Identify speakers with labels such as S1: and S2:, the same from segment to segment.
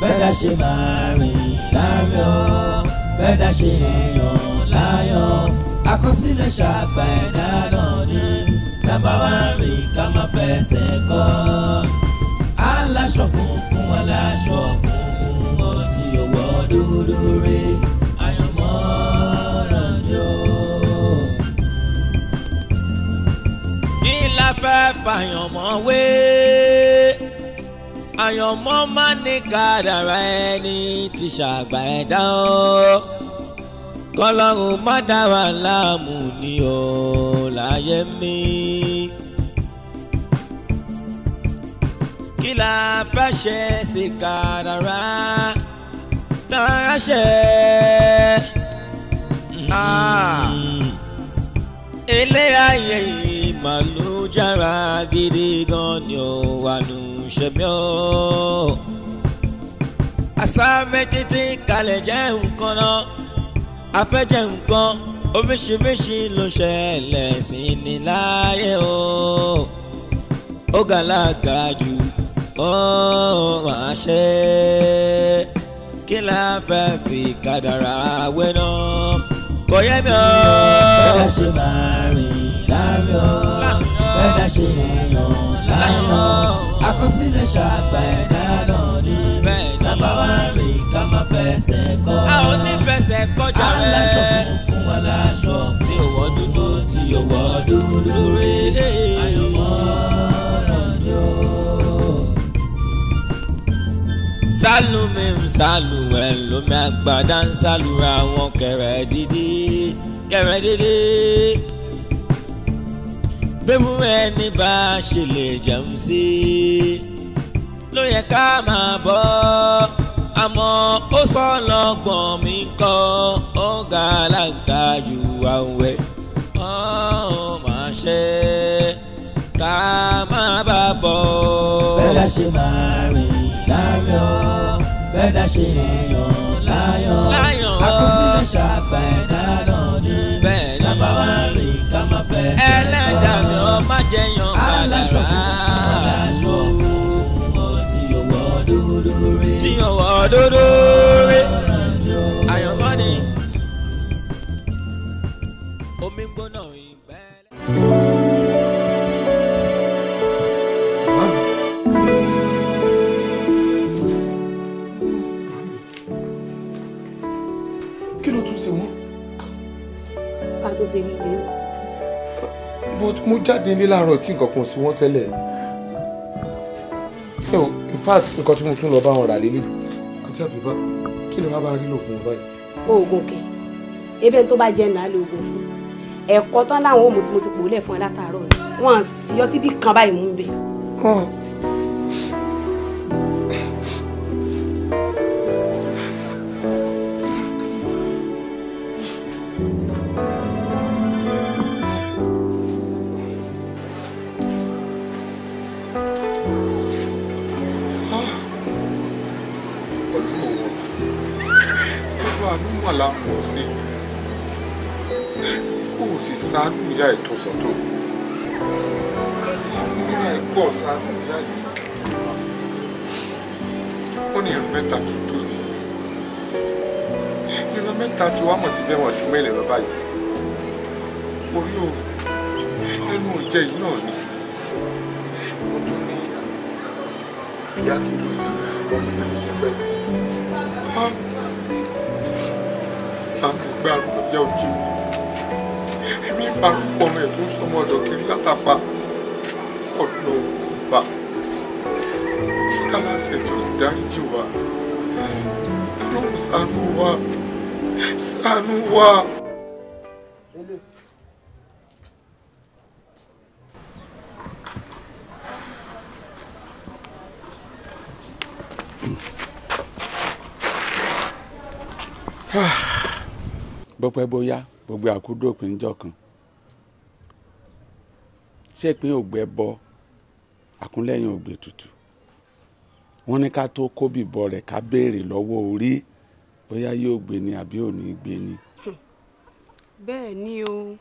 S1: Bẹ́ẹ̀dá ṣe máa rìn láyọ̀, bẹ́ẹ̀dá ṣe yàn láyọ̀, àkọsílẹ̀ ṣàgbà ẹ̀dá náà ni, tábà wá rìn ká má fẹsẹ̀ kọ́. Aláṣọ funfun, aláṣọ funfun, ó ti wọ dúdú rí, àyànmọ́ náà ni ó. Kí la fẹ́ fàyànmọ́ wé? Àyànmọ́ má ní kádàrá ẹni tí ṣàgbà ẹ̀dá o. Kọ́lọ́run má dá wa láàmú ní o láyé mi. Kí la fẹ́ ṣe sí kádàrá tá a ṣe? Ilé ayé yìí màlúù gidi gan ni ó wà nù ṣe mí o. Àṣà méjèèjì kalẹ̀ jẹ́ nǹkan náà, afẹ́jẹ́ nǹkan oríṣiríṣi ló ṣẹlẹ̀ sí ni láyé o. Ó gàlágà jù ó máa ṣe. Kí la fẹ́ fi kádàrá wé náà? Kò yé mi o. Bẹ́ẹ̀ ṣe máa rìn láyọ̀, bẹ́ẹ̀ ṣe yàn láyọ̀, àkọsílẹ̀ ṣàgbà ẹ̀dá náà ni, tábà wá rìn ká má fẹsẹ̀ kọ́. A ò ní fẹsẹ̀ kọjá rẹ̀. Aláṣọ funfun, aláṣọ tí ò wọ dúdú, tí ò wọ dúdú rí, àyànmọ́ náà ni ó. Sálùmí ń sálù ẹ̀ lómi àgbàdá ń sálùra wọn kẹrẹ dídí, kẹrẹ dídí. Bẹ́mú ẹni bá ṣe lè jẹun sí ló yẹ ká máa bọ́, àmọ́ ó sọ lọ́gbọ̀n mi kọ́, ó ga alága ju àwẹ̀, ó máa ṣe ká má bá bọ̀. Bẹ́ẹ̀dá ṣe máa rìn láyọ̀, bẹ́ẹ̀dá ṣe yàn láyọ̀, àkọsílẹ̀ ṣàgbà ẹ̀dá náà ni, tábà wá rìn ká má fẹsẹ̀ kọ́. Ẹlẹ́dàá mi ò má jẹ́ yan kádàrá. Aláṣọ funfun, aláṣọ funfun, ó ti wọ dúdú rí, tí ó wọ dúdú rí, àyànmọ́ ni. Omi gbóná ìgbẹ́.
S2: Kí ló tún ṣe wọ́n?
S3: Bá a tó ṣe rí ilé.
S2: But mo jáde nílé láàárọ̀ tí nǹkan kan sí wọ́n tẹ́lẹ̀. In fact, nǹkan tí mo tún lọ bá wọn rà lélẹ̀. Àǹtí Àbíbá, kí ló wá bá rí lògùn báyìí?
S3: Oògùn kẹ̀, ebe tó bá jẹ́ náà lóògùn fún. Ẹ̀kọ́ tán láwọn òmù tí mo ti pòólẹ̀ fún ẹ látàárọ̀ ni. Wọ́n sì yọ síbí kan báyìí mú un bẹ̀.
S2: Tí wàá mọ̀ ti fẹ́ wọn ju mẹ́lẹ̀ lọ báyìí. Orí o, ẹnu òjẹ́ yìí náà ni. Mo tún ní ìyá kí ló ti ọmọ ìlú sí pẹ́. Àmì ìgbà àrùn jẹ́ òjì. Èmi ìfarúpọ̀ ọmọ ẹ̀ tó ń sọmọ ọ̀dọ̀ kiri látàpá. Ọ̀nà ọba. Tálásẹ̀ tí ó dáríjì wá. Ọlọ́run ṣàánú wa. Ṣàánú wa.
S4: Bó pẹ́ bóyá gbogbo àkúdópin ńjọ́ kan. Ṣé pín ògbẹ́ bọ àkúnlẹ̀yìn ògbè tutù? Wọ́n ní ká tó kóbì bọ rẹ̀ ká béèrè lọ́wọ́ orí. Bóyá yóò gbé ni àbí ò ní gbé ni.
S3: Bẹ́ẹ̀ ni o.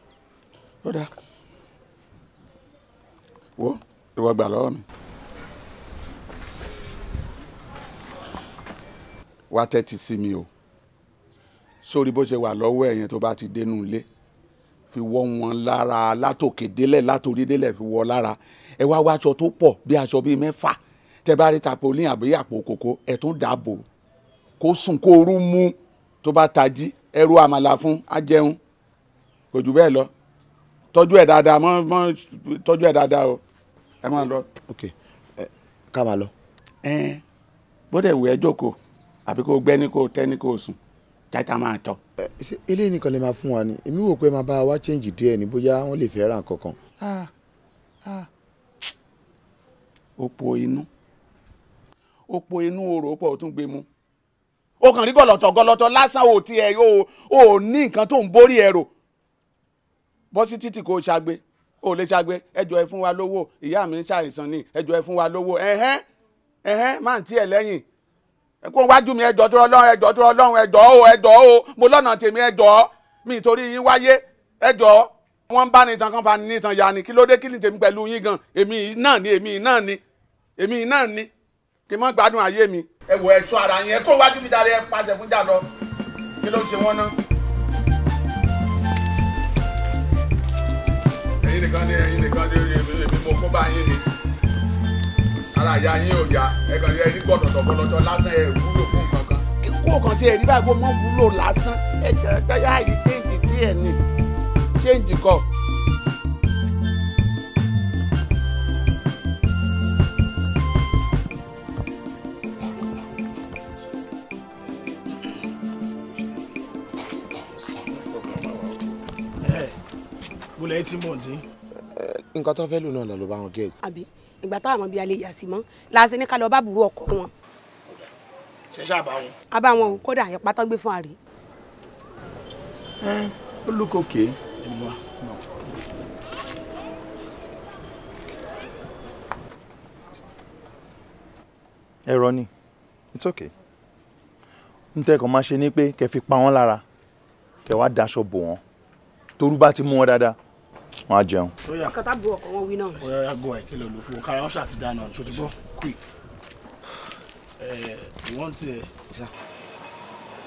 S4: Ó dáa, wo ìwọ gbà lọ́wọ́ mi. Wá tẹ́tí sí mi o. Sórí bó ṣe wà lọ́wọ́ ẹ̀yẹn, tó bá ti dénú ilé, fi wọ́ wọn lára látòkè délẹ̀, látòrí délẹ̀, fi wọ́ lára. Ẹ wá wá aṣọ tó pọ̀, bí aṣọ bíi 6. Tẹ bá rí tapolin àbí àpò kòkó, ẹ tún dàbò kó sùn kó rú mú. Tó bá tají, ẹ ro àmàlà fún, á jẹun. Kò jù bẹ́ẹ̀ lọ. Tọ́jú ẹ̀ dáadáa, mọ́ mọ́ tọ́jú ẹ̀ dáadáa o. Ẹ máa lọ.
S5: Ok, ká máa lọ.
S4: Ẹ bóde wù ẹ jókòó, àbí kó gbẹ́ ní kó tẹ́ ní kó sùn, játa máa tọ̀.
S5: Ṣé eléyìí nìkan lè máa fún wa ni? Èmi wò pé máa bá wa change díẹ̀ ní, bóyá wọ́n lè fẹ́ ra nǹkan kan.
S4: Òpó inú, òpó inú, orò pọ̀, tún gbé mu. Ó kàn rí gọ̀lọ̀tọ̀ gọ̀lọ̀tọ̀ lásán, ò tiẹ̀ ò ní nǹkan tó ń borí ẹ̀ rò. Bọ́ sí títì kò ṣàgbé, ò lè ṣàgbé. Ẹjọ́ ẹ fún wa lówó, ìyá mi ń ṣàìsàn ni, ẹjọ́ ẹ fún wa lówó. Ẹ̀hẹ́n ẹ̀hẹ́n, máa ń tiẹ̀ lẹ́yìn ẹ kó wájú mi. Ẹjọ́ tó Ọlọ́run, ẹjọ́ tó Ọlọ́run, ẹjọ́ o, ẹjọ́ o, mo lọ́nà tèmi, ẹjọ́ mi torí yín wáyé, ẹjọ́. Wọ́n ń bá ní tan kan fa ní tan ya ni. Kí ló dé? Kí ni tèmi pẹ̀lú yín gan? Èmi náà ni, èmi náà ni, èmi náà ni, kí n má gbádùn ayé mi. Ẹ wò, ẹ tú ara yín, ẹ kó wájú mi dáre, ẹ pàṣẹ fún jà lọ. Kí ló ń ṣe wọ́n náà? Ẹ̀yin nìkan ni, ẹ̀yin nìkan ni, èmi mo kó bá yín ni. Ara ìyá yín ò yá. Ẹ kàn ẹ rí gbọ̀dọ̀tọ̀ gbọ̀dọ̀tọ̀ lásán, ẹ wúlò fún nǹkan kan. Kó kàn tí ẹ rí báyìí kó mọ́ wúlò lásán. Ẹ jẹ́ ẹ yá yìí change díẹ̀ ni, change kọ.
S6: Bólẹ̀ tí mò ń tí.
S5: Nǹkan tó fẹ́ lò náà lọ bá wọn get.
S3: Àbí ìgbà táwọn bíi alẹ́ yà sí mọ́ láti ní ká lọ bá burú ọkọ wọn.
S6: Ṣe ṣáà bá wọn.
S3: A bá wọn o, kódà ẹ̀pá tán gbé fún àrí.
S4: Ẹ ó look okay.
S7: Ẹ̀rọ ni, it's okay. N tẹ́ kàn máa ṣe ni pé kẹ́ fi pa wọ́n lára, kẹ́ wá daṣọ bò wọ́n. Torú bá ti mú wọn dáadáa, wọn á jẹun.
S3: Nǹkan tá burú ọkọ wọn wí náà.
S6: Ó yá, go ẹ̀ kí ló lò fún wọn kára wọn ṣàti dáná ṣòtúbọ̀ quick. Ìwọ́n ti ẹ̀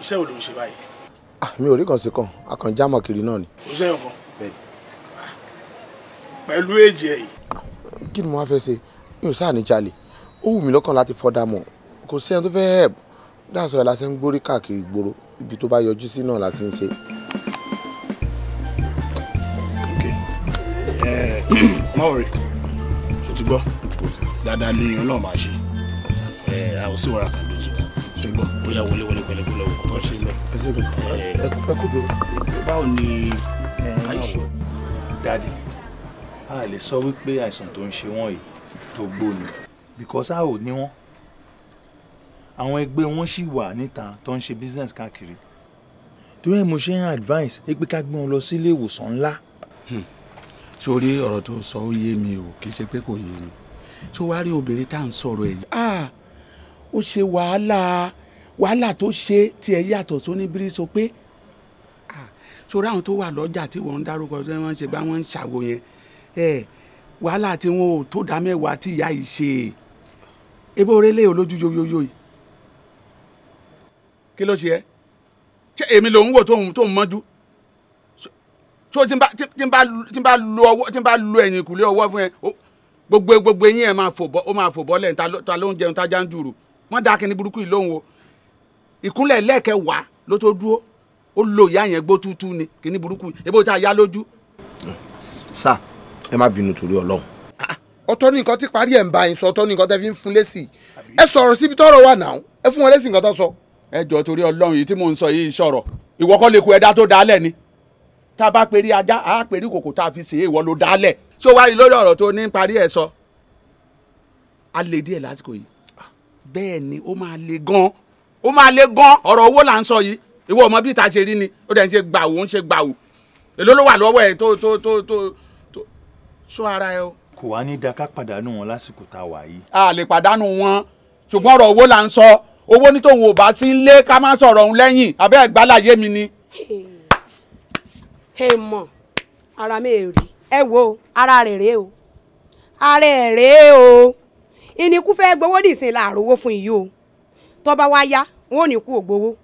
S6: iṣẹ́ wo ló ń ṣe báyìí?
S5: Mi ò rí kan sí kan, a kàn jámọ̀ kiri náà ni.
S6: Kò sẹ́yìn kan pẹ̀lú èjì ẹ̀ yìí.
S5: Kí ni mo wá fẹ́ ṣe? Mi ò sáà ní jalè. Ó wù mí lọ́kàn láti fọ́dà mọ̀. Kò sẹ́yìn tó fẹ́ help. Dáàsọ ẹ̀ la ṣe ń gbórí káàkiri ìgboro. Ibi tó bá yọjú sí náà la ti ń ṣe.
S6: Má worry, ṣó ti gbọ́? Dáadáa lè yan náà máa ṣe. I will see what I can do to that. Ṣó ti gbọ́? Ó yá, wọlé wọlé pẹ̀lẹ́ kó lọ́wọ́ kó tó ṣe lọ. Báwo ni àìsàn?
S7: Daddy, a lè sọ wípé àìsàn tó ń ṣe wọ́n yìí tó gbó ni, because a ò ní wọ́n. Àwọn ẹgbẹ́ wọn ṣì wà níta tó ń ṣe business káàkiri. Torí ẹ̀ mo ṣe ń advice pé ká gbé wọn lọ sí ilé ìwòsàn ńlá.
S4: Sórí ọ̀rọ̀ tó sọ, ó yé mi o, kì í ṣe pé kò yé mi. Tó wá rí obìnrin tá à ń sọ̀rọ̀ ẹ̀ yìí, ó ṣe wàhálà, wàhálà tó ṣe tiẹ̀ yàtọ̀ sóní bírí sọ pé sórí àwọn tó wà lọ́jà tí wọ́n ń dárúkọ tí wọ́n ń ṣe bá wọ́n ń ṣàwò yẹn, wàhálà tí wọn ò tó dá mẹ́wàá tí ìyá yìí ṣe. Ebe orílẹ̀ olójú yoyoyo yìí, kí ló ṣe ẹ́? Ṣé èmi lòún wò tó ń mọ́jú? Tó tí n bá lo ọwọ́, tí n bá lo ẹ̀yìn ìkùlé ọwọ́ fún ẹ, gbogbo gbogbo eyín ẹ̀ máa fò bọ́, ó máa fò bọ́lẹ̀. Ta ló ń jẹun tájá ń dùrù? Wọ́n dá kíní burúkú yìí lóhùn o. Ìkúnlẹ̀ lẹ́ẹ̀kẹwàá ló tó dúró. Ó lo ìyá yẹn gbó tútú ni kíní burúkú ebó tá a yá lójú.
S5: Sá ẹ má bínú torí Ọlọ́run. Ọ̀tọ̀ ní nǹkan tí parí ẹ̀ ń bá yín sọ, ọ̀tọ̀ ní nǹkan tẹ́ fi ń fún lésì. Ẹ sọ̀rọ̀ síbi tọ́rọ̀ wà náà, ẹ fún wọn lésì nǹkan tó sọ.
S4: Ẹ jọ torí Ọlọ́run, yìí tí mò ń sọ yìí sọ̀rọ̀. Ìwọ kọ́ lè ku ẹ̀dá tó dálẹ̀ ni. Tá a bá perí ajá, a perí kòkò tá a fi ṣe é, ìwọ ló dálẹ̀. Ṣó wá rí lórí ọ̀rọ̀ tó ní parí ẹ̀ sọ, a lè díẹ̀ lásìkò yìí. Bẹ́ẹ̀ ni, ó máa le gan, ó máa le gan. Ọ̀rọ̀ owó là ń sọ yìí. Ìwọ ọmọ bí ta ṣe rí ni ó dẹ̀ ń ṣe gbàwó, ń ṣe gbàwó. Èló ló wà lọ́wọ́ ẹ̀ tó tó tó tó tó sọ ara ẹ o.
S7: Kò wá ní da ká pàdánù wọn lásìkò tá a wà yìí.
S4: A lè pàdánù wọn, ṣùgbọ́n ọ̀rọ̀ owó là ń sọ. Owó ní tóun ò bá sí ń lé ká má sọ̀rọ̀ òun lẹ́yìn abẹ́ ẹ̀gbálàyé mi ni.
S3: Ẹ mọ̀ ara mi rí ẹ wo ara rẹ̀ rèé o, ara ẹ̀ rèé o. Ìníkú fẹ́ gbowó nìsín láàrówó fún iyì o. Tọ́ba wá yá wọn ò ní kú ògbówó.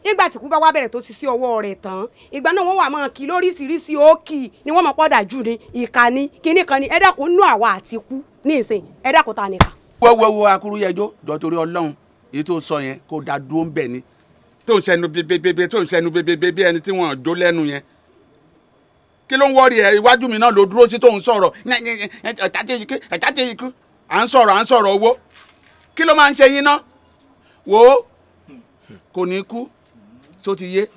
S3: Nígbà tí kú bá wá bẹ̀rẹ̀ tó ti sí ọwọ́ rẹ̀ tán, ìgbà náà wọ́n wà máa kí lóríṣiríṣi òkì ni wọ́n máa pọ́dà jù ní ìka ní kíní kan ní. Ẹ dákun nú àwa àti kú ní ìsìn, ẹ dákun ta nìkan.
S4: Wọ́wọ́wọ́ Akúrúyẹjọ́ jọ torí Ọlọ́run, èyí tó sọ yẹn kó da dúró ń bẹ̀ ni. Tó ń sẹnu bébébébé, tó ń sẹnu bébébébé bí ẹni tí wọ́n jó lẹ́nu yẹn. Kí ló ń wọ́ọ̀rì ẹ̀? Iwájú mi náà ló dúró sí tó ń sọ̀rọ̀. Ẹ̀tàtẹ̀ à ń sọ̀rọ̀ owó. Kí ló máa ń ṣe yín ná? Wò ó, kò ní kú tó ti yé.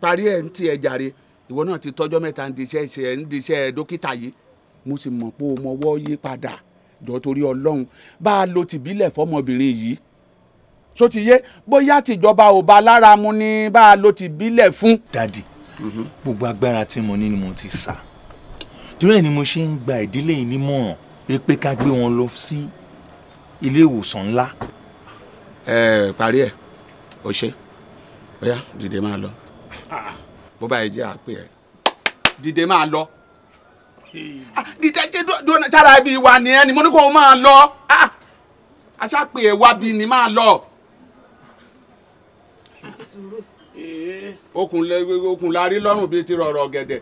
S4: Parí ẹ̀ ń tiẹ̀ jàre. Ìwọ náà ti tọ́jọ́ mẹ́ta ń diṣẹ́ ṣe ń diṣẹ́ dókítà yìí. Mo sì mọ̀ pé o mọwọ́ yí padà jọ torí Ọlọ́run. Bá a lo tìbílẹ̀ fọmọbìnrin yìí tó ti yé, bóyá tìjọba ò bá lára mu ni bá a lo tìbílẹ̀ fún.
S7: Dádì, gbogbo agbára tí mo ní ni mo ti sà. Torí ẹ̀ ni mo ṣe ń gba ìdílé yìí nímọ̀ràn pé ká gbé wọn lọ sí ilé ìwòsàn ńlá.
S4: Ẹ parí ẹ, o ṣe. Ọ̀yá dìde máa lọ. Bó bá yẹ jẹ́ àpè ẹ. Dìde máa lọ. Dìde dúró sára ibi ìwà ni ẹni mo ní kó o máa lọ. Aṣápè ẹ wá bí ni máa lọ. Okùn la rí lọ́rùn bíi ti rọ̀rọ̀ ọ̀gẹ̀dẹ̀.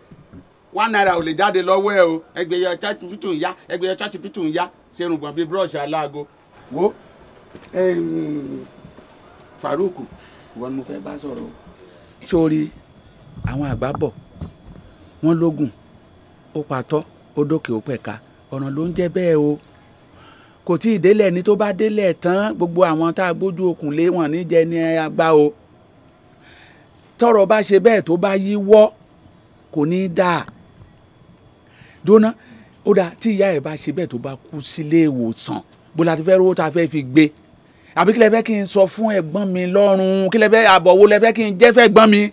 S4: ₦1 ò lè jáde lọ́wọ́ ẹ o. Ẹgbẹ̀yẹ chachipitu ń yá, ẹgbẹ̀yẹ chachipitu ń yá. Ṣé irùngbọ̀n bíi búrọ̀ṣì aláago. Wo Faruku, ìwọ ni mo fẹ́ bá sọ̀rọ̀ o. Sórí àwọn àgbà bọ̀, wọ́n lógùn, ó patọ́, ó dókè, ó pẹ̀ka, ọ̀ràn ló ń jẹ́ bẹ́ẹ̀ o. Kò tí ì délẹ̀ ní tó bá délẹ̀ tán, gbogbo àwọn tá a gbójú okùn lé wọn ní jẹ ní agbá o. Tọ́rọ̀ bá ṣe bẹ́ẹ̀ tó bá yíwọ́ kò ní í dáa. Dóná, ó dáa tí ìyá ẹ̀ bá ṣe bẹ́ẹ̀ tó bá kú sílé ìwòsàn, bó la ti fẹ́ rówó tá a fẹ́ fi gbé. Àbí kí lẹ fẹ́ kí n sọ fún ẹ̀gbọ́n mi lọ́rùn? Kí lẹ fẹ́ àbọ̀ wo lẹ fẹ́ kí n jẹ́ fẹ́ gbọ́n mi?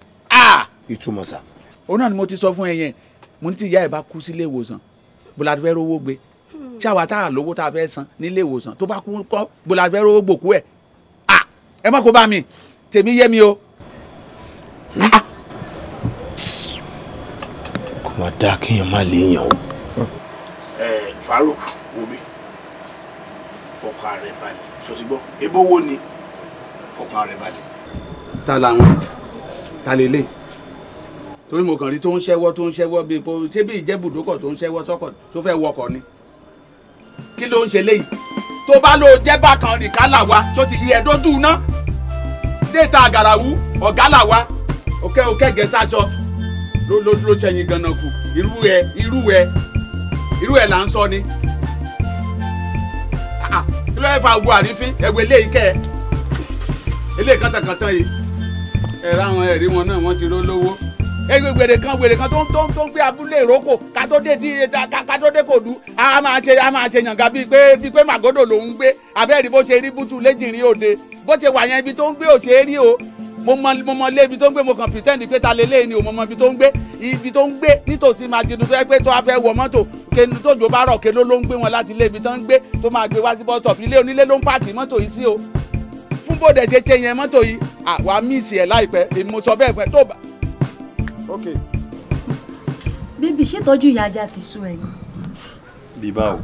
S5: Ìtumọ̀ sà.
S4: Òun náà ni mo ti sọ fún ẹ yẹn. Mo ní tí ìyá ẹ̀ bá kú sílé ìwòsàn, bó la ti fẹ́ rówó gbé. Ṣáwa tá a lówó tá a fẹ́ san nílé ìwòsàn tó bá kú kọ́, bó la ti fẹ́ rówó gbòkú ẹ̀. Ẹ má kó bá mi, tèmi yé mi o.
S5: Kò má dáa kéèyàn má léèyàn o.
S6: Farouk, wo mi, fọkàn rẹ balẹ̀, ṣó ti gbọ́? Ebó wo ni? Fọkàn rẹ balẹ̀.
S4: Ta làwọn? Ta lélẹ̀? Torí mo kàn rí tó ń ṣẹ́wọ́ bíi pé ṣé bí ìjẹ́bùdókọ̀ tó ń ṣẹ́wọ́ sọ́kọ̀ tó fẹ́ wọkọ̀ ni. Kí ló ń ṣe léyìí? Tó bá lọ jẹ́ bákan rìkálà wa, ṣó ti yí ẹ dójú iná? Déètà àgàràwú, ọ̀gá là wa, òkè òkè gẹ̀ẹ́sàṣọ ló ṣẹ̀yìn ganan kù. Irú ẹ là ń sọ ni. Kí ló fẹ́ fa gbogbo àrífín? Ẹ̀wẹ̀ eléyìí kẹ́ ẹ. Eléyìí kàntàkàntàn yìí. Ẹ ráwọn ẹ̀rí wọn náà wọ́n ti ró lówó. Ẹgbẹ́ wèrè kan tó ń gbé abúlé ìrókò ká tó dé kòdú. A máa ṣe yànga bíi pé màgódò ló ń gbé. Abẹ́rẹ́ bó ṣe rí bútú léjìnrín òde. Bó ṣe wà yẹn ibi tó ń gbé ò ṣe é rí o. Mo mọ lé ibi tó ń gbé, mo kàn pretend pé ta lélẹ́yìn ni o. Mo mọ ibi tó ń gbé. Ibi tó ń gbé nítòsí máa jẹun tó yẹ pé tó a fẹ́ wọ mọ́tò tójò bá rọ̀ ké ló ń gbé wọn láti ilé ibi tó ń gbé tó máa gbé wá sí bus stop. Ilé onílé ló ń pààkì mọ́tò yìí sí o. Fún bòdẹ̀ ṣe ṣe yẹn mọ́tò yìí, àwa míìsì ẹ̀ láìpẹ́. Èmi mo sọ bẹ́ẹ̀ fún ẹ tó bá.
S2: Ok.
S8: Bébì, ṣètọ́jú ìyá ajá ti sú ẹ ni.
S7: Bí báwo?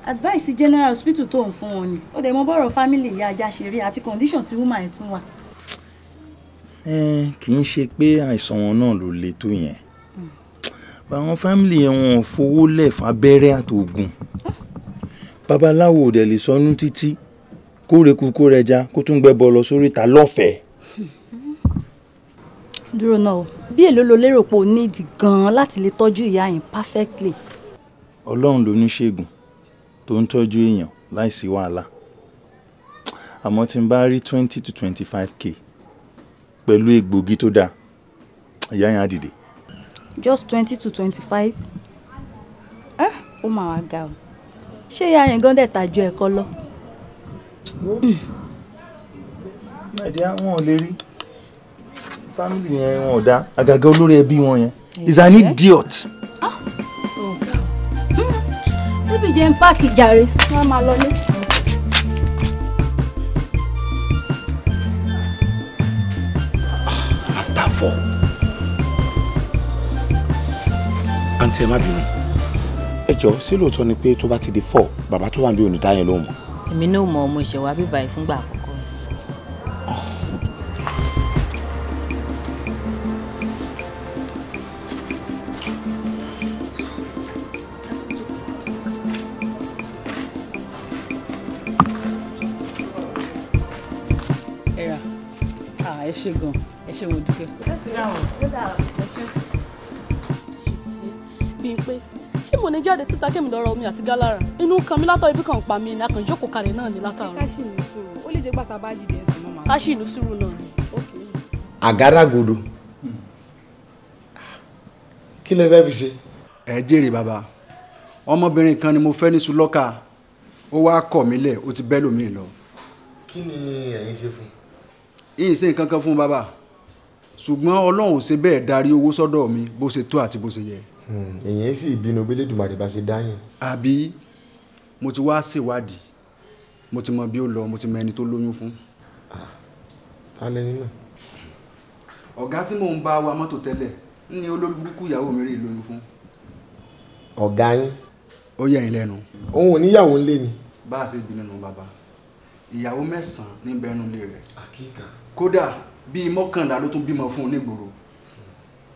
S8: Advice general hospital tó ń fún wọn ni. Ó dẹ̀ mọ bọ́rọ̀ family ìyá ajá ṣe rí àti condition tí woman ẹ̀ tún wà.
S7: Kì í ṣe pé àìsàn wọn náà ló le tó yẹn. Àwọn family yẹn wọn ò fowó lẹ̀ fábẹ́rẹ́ àtògùn. Babaláwo ò dẹ̀ lè sọnú títí kó reku kó rẹja kó tún gbẹ́bọ lọ sórí ìta lọ́fẹ̀ẹ́.
S8: Dúró náà o, bí èló lo lérò pé o nídìí gan-an láti lè tọ́jú ìyá yẹn perfectly?
S7: Ọlọ́run ló ní ṣègùn tó ń tọ́jú èèyàn láìsí wàhálà. Àmọ́ tí n bá rí 20 to 25K pẹ̀lú egbògi tó dáa, ìyá yẹn á dìde.
S8: Just 20 to 25? Ó máa wá ga o. Ṣé ìyá yẹn gan dẹ̀ tàjú ẹ̀kọ́ lọ?
S7: Nàìjíríà wọn ò lè rí family yẹn, wọn ò dá àgàgà olórí ẹbí wọn yẹn is an idiot.
S8: Bébì jẹ́ ń páàkì jàre, wọ́n máa lọlé.
S5: 4. Àǹtí ẹ má bínú. Ẹ jọ̀ọ́, ṣé lóòótọ́ ni pé tó bá ti di 4 bàbá tó wà níbí ò ní dá yẹn lóhùn mọ́?
S9: Èmi náà mọ̀, mo ṣẹ̀ wá bíbá yìí fúngbà àkọ́kọ́.
S10: Ẹ rà, ẹ ṣé gan, ẹ ṣé mo dúpẹ́. Ẹ ṣé.
S11: Bímpé, ṣé mo ní jáde síta kémi lọ ra omi àti gálára? Inú kan mi látọ̀ ibi kan pa mi ni, akànjókòó kalẹ̀ náà ní látàárọ̀.
S3: Ká ṣì ní sùúrù, ó lè jẹ́ gbàtà bá dìde ẹ̀sìn náà máa.
S11: Ká ṣì ní sùúrù náà ni.
S5: Àgádágodo kí lẹ fẹ́ fi ṣe.
S12: Ẹ jèrè bàbá, ọmọbìnrin kan ni mo fẹ́ ní Sùlọ́kà, ó wá kọ̀ mí lẹ̀, ó ti bẹ́ lómi lọ.
S5: Kí ni ẹ̀yin ṣe fún?
S12: Ìyìn ṣe nǹkan kan fún bàbá, ṣùgbọ́n Ọlọ́run ò ṣe bẹ́ẹ̀ darí owó sọ́dọ̀ mi bó ṣe tó àti bó ṣe yẹ.
S5: Èyàn sì bínú bí Elédùmarè bá ṣe dáyìn.
S12: Àbí mo ti wá ṣèwádìí, mo ti mọ bí ó lọ, mo ti mọ ẹni tó lóyún fún.
S5: Ta lẹni náà?
S12: Ọ̀gá tí mò ń bá wa mọ́tò tẹ́lẹ̀ ní olórí burúkú ìyàwó mi rí lóyún fún.
S5: Ọ̀gá yín?
S12: Ó yẹ yín lẹ́nu.
S5: Òun ò níyàwó ńlé ni.
S12: Bá a ṣe bínú nù bàbá, ìyàwó 9 ní bẹnu ilé rẹ̀.
S5: Àkíkà.
S12: Kódà bíi 11 ló tún bímọ fún un nígboro.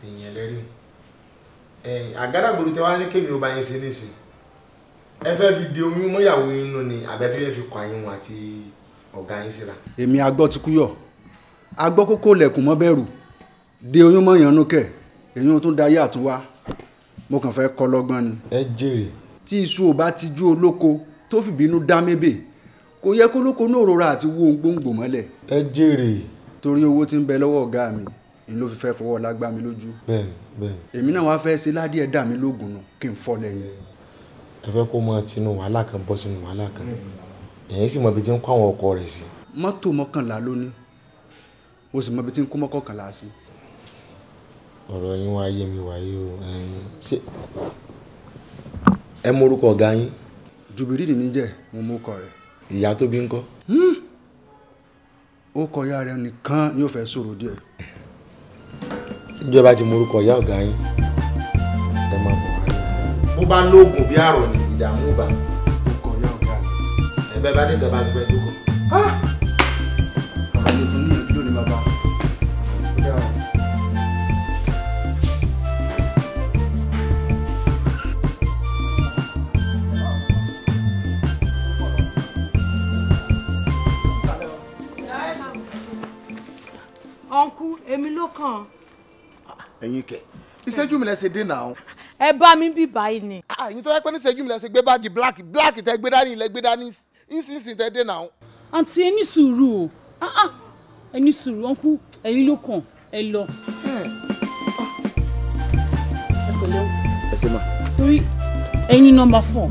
S5: Èèyàn lẹ́rìí. Àgádágodo tẹ wá ní kémi ó bá yín ṣe nísìn, ẹ fẹ́ fi di oyún mọ́yàwó yín nù ni àbẹ́ fífẹ́ fi kọ àyín wọn àti ọ̀gá yín síra.
S12: Èmi agbọ́ ti kúyọ̀, agbọ́ kókó lẹ̀kùn mọ́ bẹ̀rù, de oyún mọ́ yànnú kẹ̀, èyí ò tún dayé àtúnwá, mo kàn fẹ́ kọ́ lọ́gbọ́n ni.
S5: Ẹ jèrè.
S12: Tí iṣu ò bá ti jú olóko tó fìbínú dá mébè, kò yẹ kó lóko náà rora àti wó ohun gbòǹgbò mọ́lẹ̀.
S5: Ẹ jèrè.
S12: Torí owó tí ń bẹ lọ́wọ́ ọ̀gá mi ni ló fi fẹ́ fọwọ́ lágbá mi lójú.
S5: Bẹ́ẹ̀ni bẹ́ẹ̀ni.
S12: Èmi náà wá fẹ́ ṣe ládìẹ dà mí lóògùn nù kí n fọ́ lẹ́yìn.
S5: Ẹ fẹ́ kó máa tinú wàhálà kan bọ́ sínú wàhálà kan, ẹ̀yin sì mọ ibi tí ń kó àwọn ọkọ rẹ̀ sí.
S12: Mọ́tò 11 ló ní, mo sì mọ ibi tí ń kó 11 sí.
S5: Ọ̀rọ̀ yín wá yé mi wáyé o. Ṣé ẹ mọ orúkọ ọ̀gá yín?
S12: Jùbìrìlì ní jẹ́, mo mú ọkọ rẹ̀.
S5: Ìyá tó bí ń kọ́?
S12: Ó kọ ìyá rẹ̀ nìkan ni ó fẹ́ sọ̀rọ̀ díẹ̀.
S5: Ìjọba ti mọ orúkọ ìyá ọ̀gá yín, ẹ máa bọ̀ wá rí. Bó bá lóògùn bí àrọ̀ ni ìdààmú bá.
S12: Orúkọ ìyá ọ̀gá mi.
S5: Ẹ̀bẹ̀ bá dé tẹ̀bá ti pẹ́ dúkọ̀.
S12: Ọ̀rọ̀ yóò tún ní ìdúró ní bàbá. Ó dáa o.
S3: Ọ̀nkú, èmi ló kàn.
S2: Ẹ̀yin kẹ̀, ìṣẹ́jú mi lẹ ṣe dé náà.
S3: Ẹ bá mi bí báyìí ni.
S2: Ẹ̀yin tó yẹ pé níṣẹ́jú mi lẹ ṣe gbé báàgì black black tẹ gbé dání ilẹ̀ gbé dání nísinsìnyí tẹ dé náà.
S10: Àǹtí ẹ ní sùúrù o, ẹ ní sùúrù, ọ̀nkú ẹ̀yin ló kàn, ẹ lọ. Ẹ pẹ̀lẹ́ o.
S5: Ẹ ṣe mà.
S10: Torí ẹ̀yin ní nọ́mbà 4.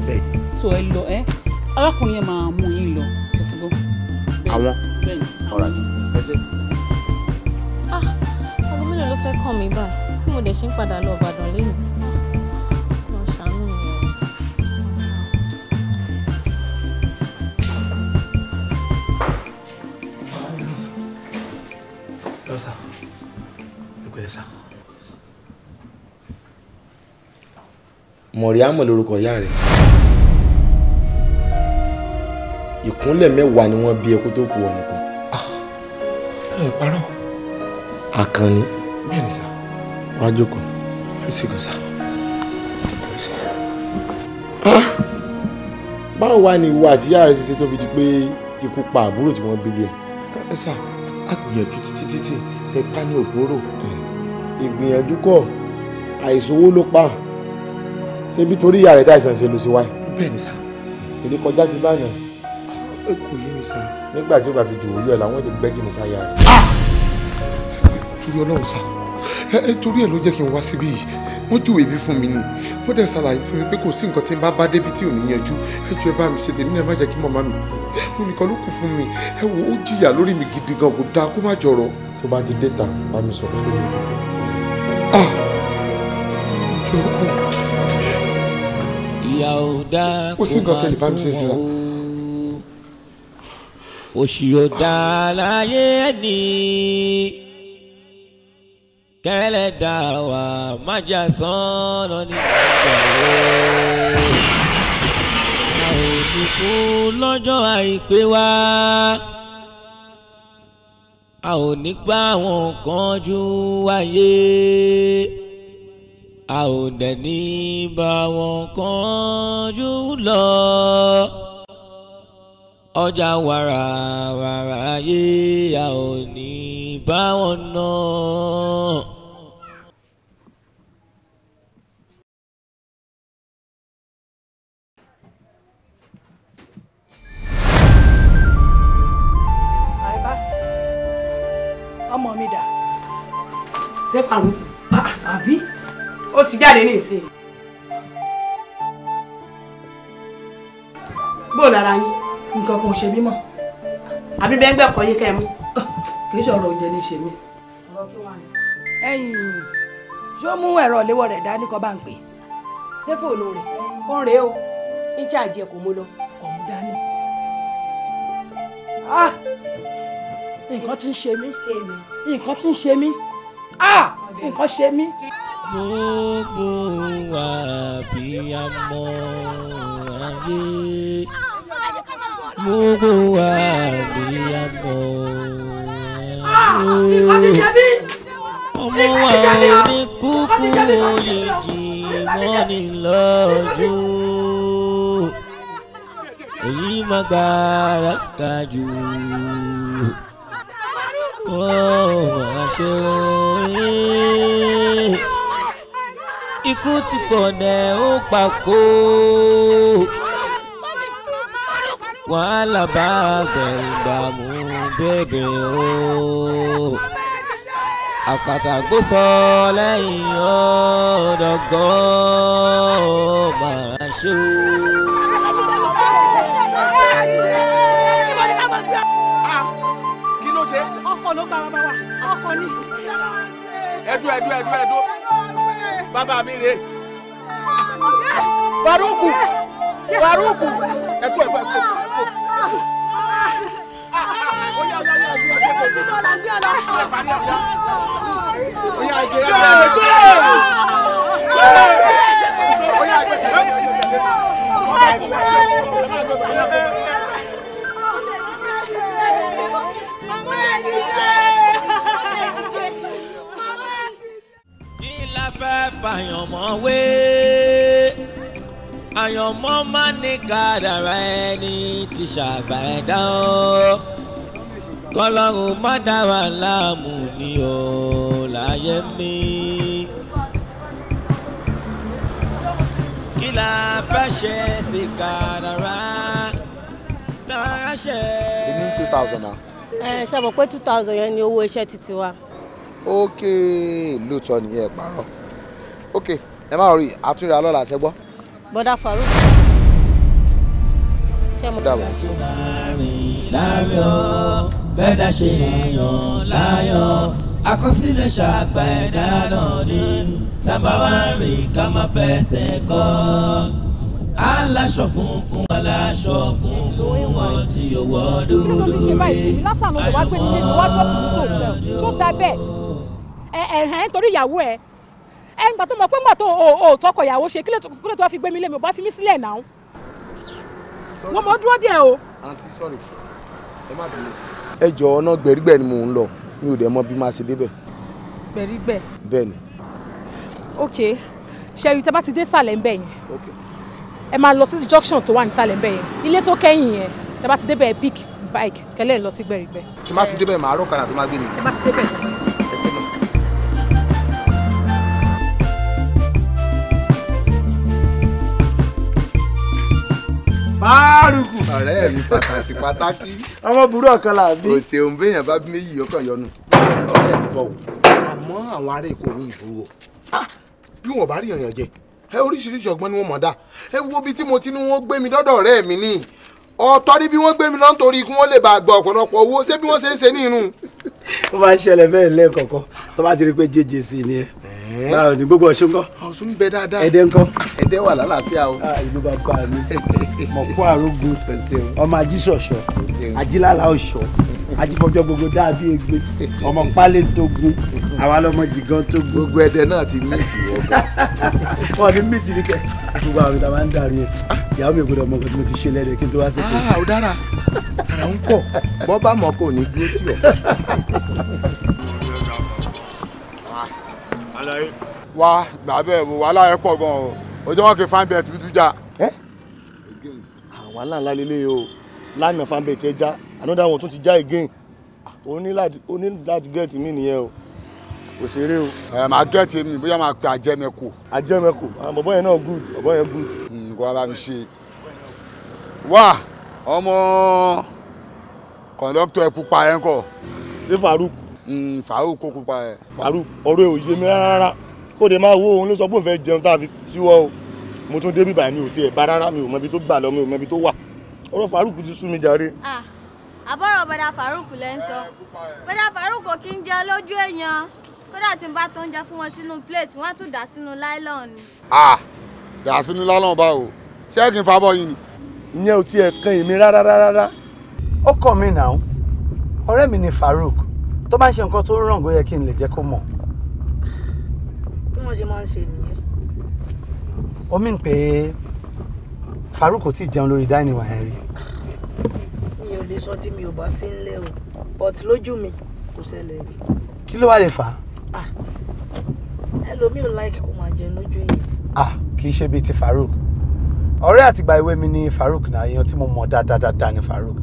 S10: So ẹ lọ ẹ, arákùnrin yẹn máa mú yín lọ, ẹ ti gbọ́.
S5: Àwọn?
S10: Bẹ́ẹ̀ni.
S5: Ọ̀rọ̀ ẹ ṣe.
S9: Aago mélòó ló fẹ́ kàn mí báyìí tí mo dẹ̀ ṣe ń padà lọ Ìbàdàn lẹ́nu? Lọ ṣàánú mi o.
S6: Lọ sá, ẹ pẹ̀lẹ́ sá.
S5: Mọ̀ríámọ̀ lorúkọ ìyá rẹ̀. Ìkúnlẹ̀ 10 ni wọ́n bí ẹkú tó kù ọ nìkan.
S2: Ẹ parọ́.
S5: Àkànní.
S2: Bẹ́ẹ̀ni sá.
S5: Wá jókòó.
S2: Ẹ ṣe gan sá.
S5: Báwo wá ni ìwọ àti ìyá rẹ ṣe ṣe tó fi di pé ikú pa àbúrò tí wọ́n bí lé ẹ?
S2: Ẹ sá, a gbìyànjú títí títí ẹ pa ní ògbóró.
S5: Ìgbìyànjú kọ́, àìsówó ló pa. Ṣebí torí ìyá rẹ táìsàn ṣe ló ṣe wáyé?
S2: Bẹ́ẹ̀ni sá.
S5: Èdè kọjá ti báyàn.
S2: Ẹ kò yé mi sá.
S5: Nígbà tí ó bá fi dìwò yọ làwọn ti gbẹ́jì ní sáyà rẹ̀.
S2: Torí Ọlọ́run sá, ẹ torí ẹ ló jẹ́ kí n wá síbí yìí. Wọ́n júwèé ibi fún mi ni, wọ́n dẹ̀ ṣàlàyé fún mi pé kò sí nǹkan tí n bá bá débi tí ò ní yanjú. Ẹ jọ̀ọ́ ẹ bá mi ṣe tèmi náà, ẹ má jẹ́ kí màmá mi kú. Mo nìkan ló kù fún mi. Ẹ wo, ó jìyà lórí mi gidi gan, kò dáa kó má jọrọ.
S5: Tó bá ti dé ta, bá mi sọ fún mi.
S1: Ìyà ò dáa
S2: Kò sí
S1: kó
S2: nǹkan
S1: má
S2: tẹ́lẹ̀ bá mi ṣe
S1: sunwọ̀n
S2: síra.
S1: o, òṣì ò dáa láyé ẹni. Kẹ́lẹ́ dá wa má jà sọ́nà ní ìjàre. A ò ní kú lọ́jọ́ àìpé wa. A ò ní gbà wọn kánjú wáyé. A ò dẹ̀ ní bá wọn kánjú lọ. Ọjà wàrà wàrà yé a ò ní bá wọn ná.
S10: Ọmọ mi dà.
S3: Ṣé Faruku?
S10: Àbí?
S3: Ó ti jáde ní ìsìn. Bó lára yín?
S10: Nǹkan kan ò ṣe mí mọ́.
S3: Àbí bẹ́ẹ̀ ń gbẹ̀kọ́ yín kẹ́ ẹ mú?
S10: Kì í ṣọ̀rọ̀ oúnjẹ ní ṣe mí. Ẹ̀yin ṣó mú ẹ̀rọ ìléwọ́ rẹ̀ dání kọ́ bá ń pè?
S3: Ṣé fóònù rẹ̀? Ó ń rèé o. Ń ṣáàjì ẹ̀ kò mú lọ.
S10: Kò mú dání. Nǹkan tí ń ṣe mí. Nǹkan tí ń ṣe mí. Nǹkan ṣe mí.
S1: Gbogbo wa bí a mọ ayé. Gbogbo wa bí a mọ ayé. Ọmọ wa ò ní kúkú òyìnbí mọ́ni lọ́jọ́. Èyí máa gara ga jù. Ikú ti pọ̀ dẹ̀ ó papò. Wàhálà bá gbẹ̀ngbàmù bèbè o. Àkàtà gbósọ lẹ́yìn ọ̀dọ̀gọ́ máa ṣe o.
S4: Kí ló ṣe?
S10: Ọkọ ló pa bàbá wa, ọkọ ni.
S4: Ẹdú ẹdú ẹdú ẹdú. Bàbá mi rè. Faruku! Faruku! Ẹkú ẹkú ẹkú. Oya oya oya ẹdú ẹdú ẹdú. Oya ẹdú ẹdú ẹdú. Oya ẹdú ẹdú ẹdú.
S1: Kí la fẹ́ fàyànmọ́ wé? Àyànmọ́ má ní kádàrá ẹni tí ṣàgbà ẹ̀dá o. Kọ́lọ́run má dá wa láàmú ní o láyé mi. Kí la fẹ́ ṣe sí kádàrá tá a ṣe.
S5: Èmi 2000 náà.
S11: Ẹ ṣe mọ̀ pé 2000 yẹn ni owó iṣẹ́ títí wa.
S5: Ok, lóòótọ́ nìyẹn parọ́. Ok, ẹ má rí àtúnyẹ̀rẹ̀ alọ́la ṣẹ́gbọ́.
S11: Bọ́dà Farouk. Ṣé mo.
S5: Dàbọ̀.
S1: Láàrin o, bẹ́ẹ̀dá ṣe èèyàn láyọ̀, àkọsílẹ̀ ṣàgbà ẹ̀dá náà ni, tábà wá rìn ká má fẹsẹ̀ kọ́. Aláṣọ funfun aláṣọ funfun wọn tí ó wọ dúdú rí.
S10: Látàná ló wá gbé nílé mi wá dọ́ọ̀tù ní sòtẹ́ ṣó da bẹ́ẹ̀ ẹ̀hẹ́n nítorí ìyàwó ẹ̀ ẹ̀ ń gbà tó mọ̀ pé mọ̀ tó o tọkọ ìyàwó ṣe kílẹ̀ tó wá fi gbé mi lé mi ò bá fi mí sílẹ̀ náà. Wọ́n mọ̀ dúró díẹ̀ o.
S5: Àǹtí sorry, ẹ má bínú. Ẹ jọ̀ọ́ ọ̀nà gbẹ̀rígbẹ̀ ni mò ń lọ, mi ò dẹ̀ mọ bí máa ṣe débẹ̀.
S10: Gbẹ̀rígbẹ̀.
S5: Bẹ́ẹ̀ ni.
S10: Ok, ṣẹ́rí tẹ́ bá ti dé sàlẹ̀ ń bẹ̀ yẹn. Ẹ máa lọ sí junction tó wà nísàlẹ̀ ńbẹ̀ yẹn, ilé tó kẹ́yìn yẹn, tẹ́ bá ti débẹ̀ ẹ pick bike kẹ́lẹ́ lọ sí gbẹ̀rígbẹ̀.
S5: Tí má ti débẹ̀ màá rọ̀kadà tó má gbé mi.
S10: Ẹ bá ti débẹ̀.
S5: Ẹ ṣé náà.
S12: Faruku.
S2: Ọ̀rẹ́ mi pàtàkì pàtàkì.
S12: Ọmọ burú ọ̀kan là bí.
S2: O ṣeun béèyàn bá bí méjì yọkàn yọnu. Ọ̀rẹ́ mi bọ̀ wò. Àmọ́ àwọn ará Èkó ní ìbúrò. Bí wọn bá rí yànyàn jẹ, ẹ oríṣiríṣi ọgbọ́n ni wọ́n mọ̀ dá. Ẹ wo bí tí mo ti ní wọ́n gbé mi dọ́dọ̀ ọ̀rẹ́ mi ní. Ọ̀tọ̀ ní bí wọ́n gbé mi lọ nítorí kí wọ́n lè bá gba ọ̀pọ̀lọpọ̀ owó. Ṣé bí wọ́n ṣe ń ṣe ní inú?
S12: Ó máa ń ṣẹlẹ̀ bẹ́ẹ̀ lẹ́ẹ̀kọ̀ọ̀kan tó bá ti rí pé JJC ni ẹ. Báwo ni gbogbo Ọ̀ṣun ńkọ́?
S2: Ọ̀ṣun ń bẹ dáadáa.
S12: Ẹdẹ ńkọ́?
S2: Ẹdẹ wà lálàáfíà o.
S12: Ìlú bàbá mi, mọ̀kú àrógun, ọmọ ajíṣọ̀ṣọ̀, ajílálà ọ̀ṣọ́.
S13: Ajífọjọ́ gbogbo dàbí egbe. Ọmọ pálẹ̀ tó gun. Àwa lọmọ jìgàn tó gun.
S5: Gbogbo ẹdẹ náà ti mísì wọ́n gan.
S13: Wọ́n ti mísì ní kẹ́. Gbogbo àwọn ìta máa ń dàrú yẹn. Ìyàwó mi gbọ́dọ̀ mọ nǹkan tí mo ti ṣe lẹ́dẹ̀ẹ́ kí n tó wá sí pé.
S5: Ó dára. Ara ń kọ̀. Bọ́ bá mọ̀ kò ní dúró tì ọ́.
S2: Wá gbà bẹ́ẹ̀ wo wàhálà ẹ̀ pọ̀ gan-an o. Ojú wọn kì í fáńbẹ̀ tuntun já.
S6: Wàhálà ńlá lélẹ̀ o. Lánàá fáńbẹ̀ tẹ já, another one tún ti já again. O ní láti gẹ́ẹ̀tì mi nìyẹn o. Kò ṣeré o.
S2: Ẹ máa gẹ́ẹ̀tì mi bóyá máa pe àjẹmẹ́kù.
S6: Àjẹmẹ́kù, àwọn bọ̀bọ́ yẹn náà good, bọ̀bọ́ yẹn good.
S2: Nǹkan wá bá mi ṣe. Wá ọmọ kọ̀ǹdọ́tọ̀ ẹ pupa yẹn kọ̀.
S6: Ṣé Farouk?
S2: Farouk kó pupa yẹn.
S6: Farouk, ọ̀rọ̀ ẹ̀ ò yé mi rárá. Kó de máa wo òun ló sọ pé òun fẹ́ jẹun tá a fi síwọ́ o. Mo tún dé bíbá mi ò tiẹ̀ bá rárá, mi ò mọ ibi tó gbà lọ, mi ò mọ ibi tó wà. Ọ̀rọ̀ Farouk ti sú mi jàre.
S14: Àbọ̀rọ̀ bọ̀dà Farouk lẹ́ ń sọ. Bọ̀dà Farouk kò kí ń jẹun lójú èèyàn. Kódà tí n bá tó ń jẹ fún wọn sínú plate, wọ́n á tún dà sínú nylon ni.
S2: Dà sínú nylon báwo? Ṣé kí n fa bọ́ yín ni?
S6: Ìyẹn ò tiẹ̀ kan èmi rárá rárá.
S13: Ó kàn mí náà. Ọ̀rẹ́ mi ni Farouk. Tó bá ń ṣe nǹkan tó ràn ó yẹ kí n lè jẹ́ kó mọ̀.
S15: Bí wọ́n ṣe máa ń ṣe nìyẹn.
S13: Ó mìn pé Farouk kò tíì jẹun lórí dining wa yẹn rí.
S15: Mi ò lè sọ tí mi ò bá sí nílé o, but lójú mi kò ṣẹlẹ̀ rí.
S13: Kí ló wá lè fà á?
S15: Ẹlòmíì ò láìkí kó máa jẹun lójú èèyàn.
S13: Kì í ṣe bíi ti Farouk. Ọ̀rẹ́ àtìgbà ìwé mi ni Farouk náà, èèyàn tí mo mọ̀ dáadáa ni Farouk.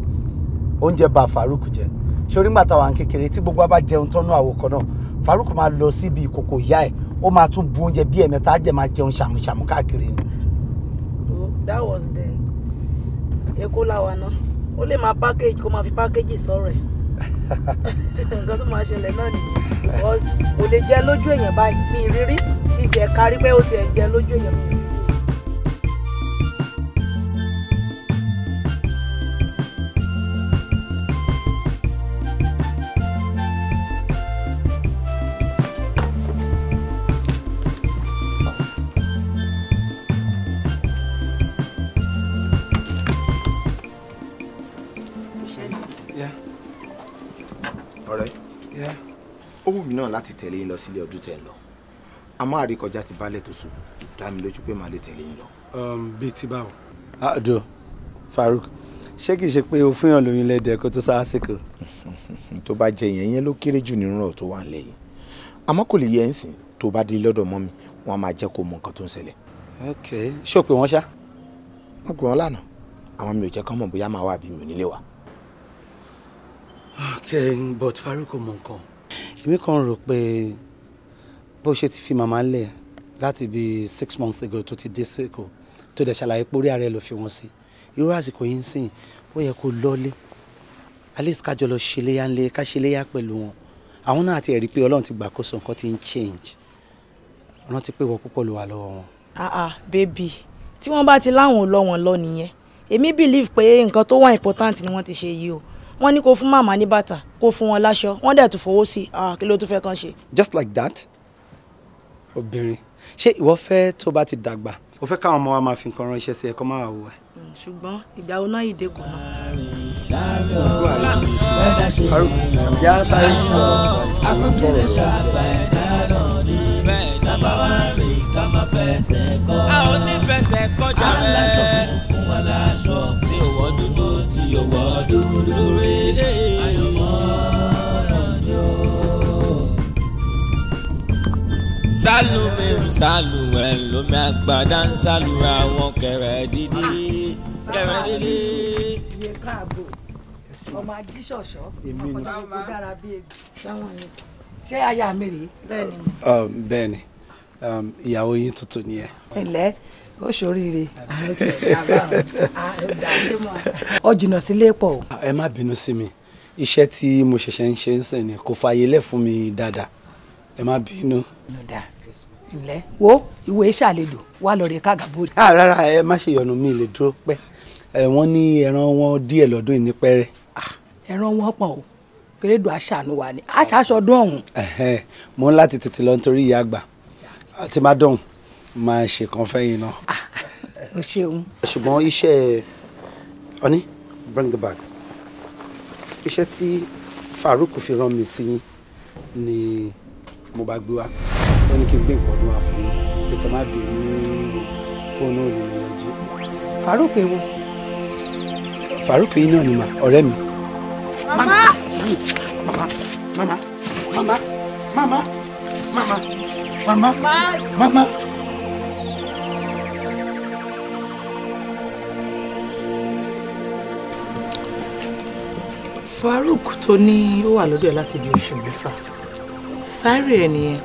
S13: Oúnjẹ bà Farouk jẹ́. Ṣorí ńgbà táwa ń kékeré tí gbogbo wa bá jẹun tọ́nú àwo kan náà, Farouk máa lọ síbi ìkòkò ìyá ẹ̀, ó máa tún bu oúnjẹ bí ẹ̀mẹ́ta á jẹ́ máa jẹun ṣàmùṣàmù káàkiri ni.
S15: That was then. Èkó làwa náà. Ó lè máa package kó máa fi package sọ̀rọ̀ ẹ̀. Nǹkan tó máa ṣẹlẹ̀ náà nìyẹn. Because kò lè jẹ lójú èèyàn báyìí. Mi rírí mi tiẹ̀ kárí pé ó tiẹ̀ jẹ lójú èèyàn mi.
S5: Ọ̀rẹ́, ó wù mí náà láti tẹ̀lé yín lọ sílé ọdún tẹ̀ ń lọ. Àmọ́ àríkọjá ti balẹ̀ tó so, dá mi lójú pé màá lè tẹ̀lé yín lọ.
S13: Bíi ti báwo? Àdó, Farouk, ṣé kìí ṣe pé o fún yàn lóyún lẹ́dẹ̀ẹ́ kó tó sásìkò?
S5: Tó bá jẹ yẹn, yẹn ló kéré jù nínú ọ̀rọ̀ tó wà nílẹ̀ yìí. Àmọ́ kò lè yẹ ẹ́ ń sìn, tó bá dé lọ́dọ̀ mọ́ mi, wọ́n á máa jẹ́ kó mọ nǹkan tó ń ṣẹlẹ̀.
S13: Ok, ṣé o pè wọ́n ṣá?
S5: Mo pè wọ́n lánàá, àwọn mi ò jẹ́ kán mọ̀ bóyá màá wà àbí mi ò nílé wa.
S13: Ok, but Farouk mọ nǹkan. Èmi kàn rò pé bó ṣe ti fi màmá lẹ̀ láti bí 6 months ago tó ti dé sẹ́kọ̀ọ́ tó dẹ̀ ṣàlàyé pé orí ààrẹ ló fi wọ́n sí. Irú àsìkò yìí ń sìn, ó yẹ kó lọ́lé. At least ká jọ lọ ṣeléyà ńlé, ká ṣeléyà pẹ̀lú wọn. Àwọn náà ti rí pé Ọlọ́run ti gbàkóso, nǹkan ti ń change. Rántí pé ìwọ púpọ̀ ló wà lọ́wọ́ wọn.
S15: Baby, tí wọ́n bá ti láwọn ò lọ wọn lọ nìyẹn. Èmi believe pé nǹkan tó wà important ni wọ́n ti ṣe yìí o. Wọ́n ní kó fún màmá ní bàtà, kó fún wọn láṣọ, wọ́n dẹ̀ tún fowó sí i. Kí ló tún fẹ́ kàn ṣe.
S13: Just like that? Obìnrin, ṣé ìwọ fẹ́ tó bá ti dàgbà, o fẹ́ káwọn ọmọ wa máa fi nǹkan ránṣẹ́ sí ẹ kó máa wò ẹ́?
S15: Ṣùgbọ́n ìgbà wo náà ìdè kò náà.
S1: A ò ní fẹsẹ̀ kọjá rẹ̀ fún wa láṣọ tí ò wọ́ dúdú tí ò wọ́ dúdú rí àyànmọ́ náà ni ó. Sálùmí ń sálù ẹ̀ lómi àgbàdá ń sálùra wọn kẹrẹ dídí kẹrẹ dídí.
S10: Iye káàbò ọmọ ajíṣọ̀ṣọ́ ọmọ dára bíi egbò. Ṣé aya mi rèé?
S15: Bẹ́ẹ̀ni.
S13: Bẹ́ẹ̀ni, ìyàwó yín tuntun nìyẹn.
S10: Ǹlẹ́, ó ṣoríire. Ó jìnnà sílé pọ̀ o.
S13: Ẹ má bínú sí mi, iṣẹ́ tí mo ṣẹ̀ṣẹ̀ ń ṣe ń sìn ni kò fààyè lẹ̀ fún mi dáadáa. Ẹ má bínú.
S10: Ǹlẹ́, wo ìwé ìṣàlejò wà lórí kágàbọ̀dì.
S13: Rárá, ẹ má ṣe yọnu, mi lè dúró pẹ́. Wọ́n ní ẹran wọn díẹ̀ lọ́dún yìí ní pẹ́rẹ́.
S10: Ẹran wọn pọ̀ o, kérédò aṣàánú wa ni aṣàṣọdún ọ̀hún.
S13: Mo ń láti tètè lọ nítorí ìyá àgbà àti madam máa ṣe kan fẹ́yìn náà.
S10: O ṣeun.
S13: Ṣùgbọ́n iṣẹ́ ọ̀ní bring the bag. Iṣẹ́ tí Farouk fi rán mi sí yín ni mo bá gbé wá. Ó ní kí n gbé nǹkan ọdún wá fún yín pé kí n má bínú fóònù òní mi lọ jí.
S3: Farouk èwo?
S13: Farouk yìí náà ni mà, ọ̀rẹ́ mi.
S3: Màmá!
S4: Mama, mama, mama, mama, mama, mama, mama.
S16: Farouk tó ní ó wà lọ́dọ̀ ẹ̀ láti bí oṣù mẹ́fà. Sáré ẹ̀ nìyẹn.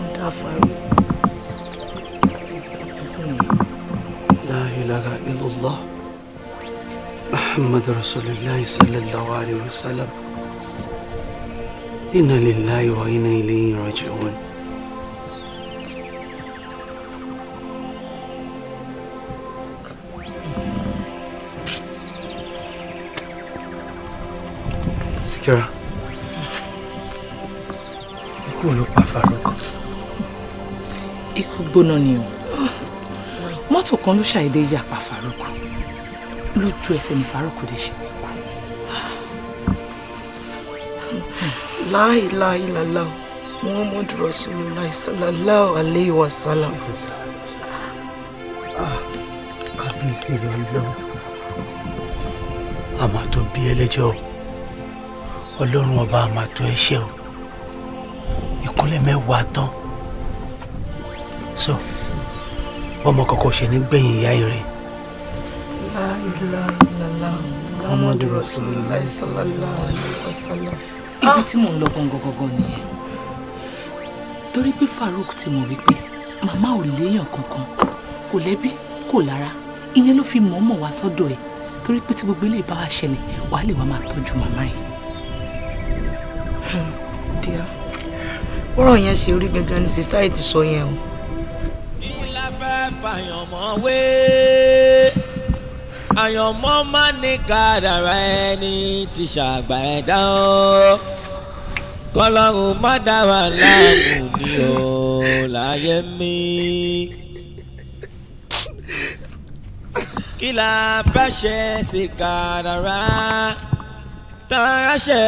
S16: Ọ̀dà Farouk.
S13: La ilaha illallah Muhammad Rasulullah sallallahu alayhi wa sallam. Inna lillahi wa inna ilayhi raji'un. Sikira, ikú ló pa Farouk.
S16: Ikú gbóná ni o. Mọ́tò kan ló ṣàìdé yà pa Farouk. Lójú ẹsẹ̀ ni Farouk dé ṣe kú.
S15: La ilaha illallah Muhammadu Rasulullah sallallahu alayhi wa sallam.
S13: Kábíyèsí rẹ̀ Ọlọ́run. Àmọ́ tó bí ẹlẹ́jọ́ o. Ọlọ́run ọba àmà tó ẹṣẹ́ o. Ìkúnlẹ̀ mẹ́wàá tán. So, ọmọ kọ̀ọ̀kan ṣe ní gbẹ̀yìn ìyá rẹ̀.
S15: La ilaha illallah Muhammadu Rasulullah sallallahu alayhi wa sallam.
S16: Ibi tí mò ń lọ gangan gangan nìyẹn. Torí pé Farouk ti mọ̀ wípé màmá ò léèyàn kankan, kò lẹ́bí, kò lára. Ìyẹn ló fi mọ̀ọ́mọ̀ wá sọ́dọ̀ ẹ̀. Torí pé tí gbogbo eléyìí bá wá ṣẹlẹ̀, wàá lè wá máa tọ́jú màmá yìí.
S15: Díà, bọ́rọ̀ yẹn ṣe rí gangan ni sista yìí ti sọ yẹn o.
S1: Kí la fẹ́ fàyànmọ́ wé? Àyànmọ́ má ní kádàrá ẹni tí ṣàgbà ẹ̀dá o. Kọ́lọ́run má dá wa láàmú ni o láyé mi. Kí la fẹ́ ṣe sí kádàrá tá a ṣe?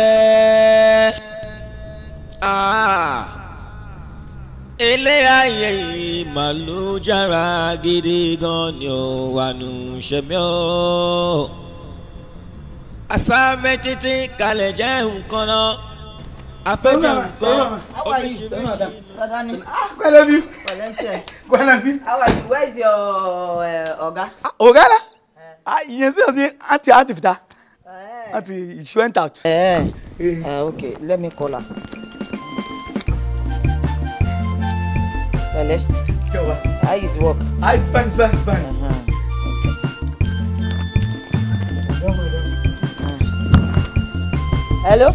S1: Ilé ayé yìí màlújára gidi gan ni ó wà nù ṣe mí o. Àṣà méjìdí kalẹ̀ jẹ́ nǹkan náà. Afẹ́jẹ́ nǹkan oríṣiríṣi.
S4: Pẹ̀lẹ́ bí. Pẹ̀lẹ́ bí.
S17: How are you? Where is your ọ̀gá?
S4: Ọ̀gá la? Ìyẹn sí ọ̀sìn àǹtí àǹtí fìtá. Àǹtí she went out.
S17: Okay, let me call her. Pẹ̀lẹ́. How is work?
S4: Ah, it's fine, it's fine, it's fine.
S17: Hello?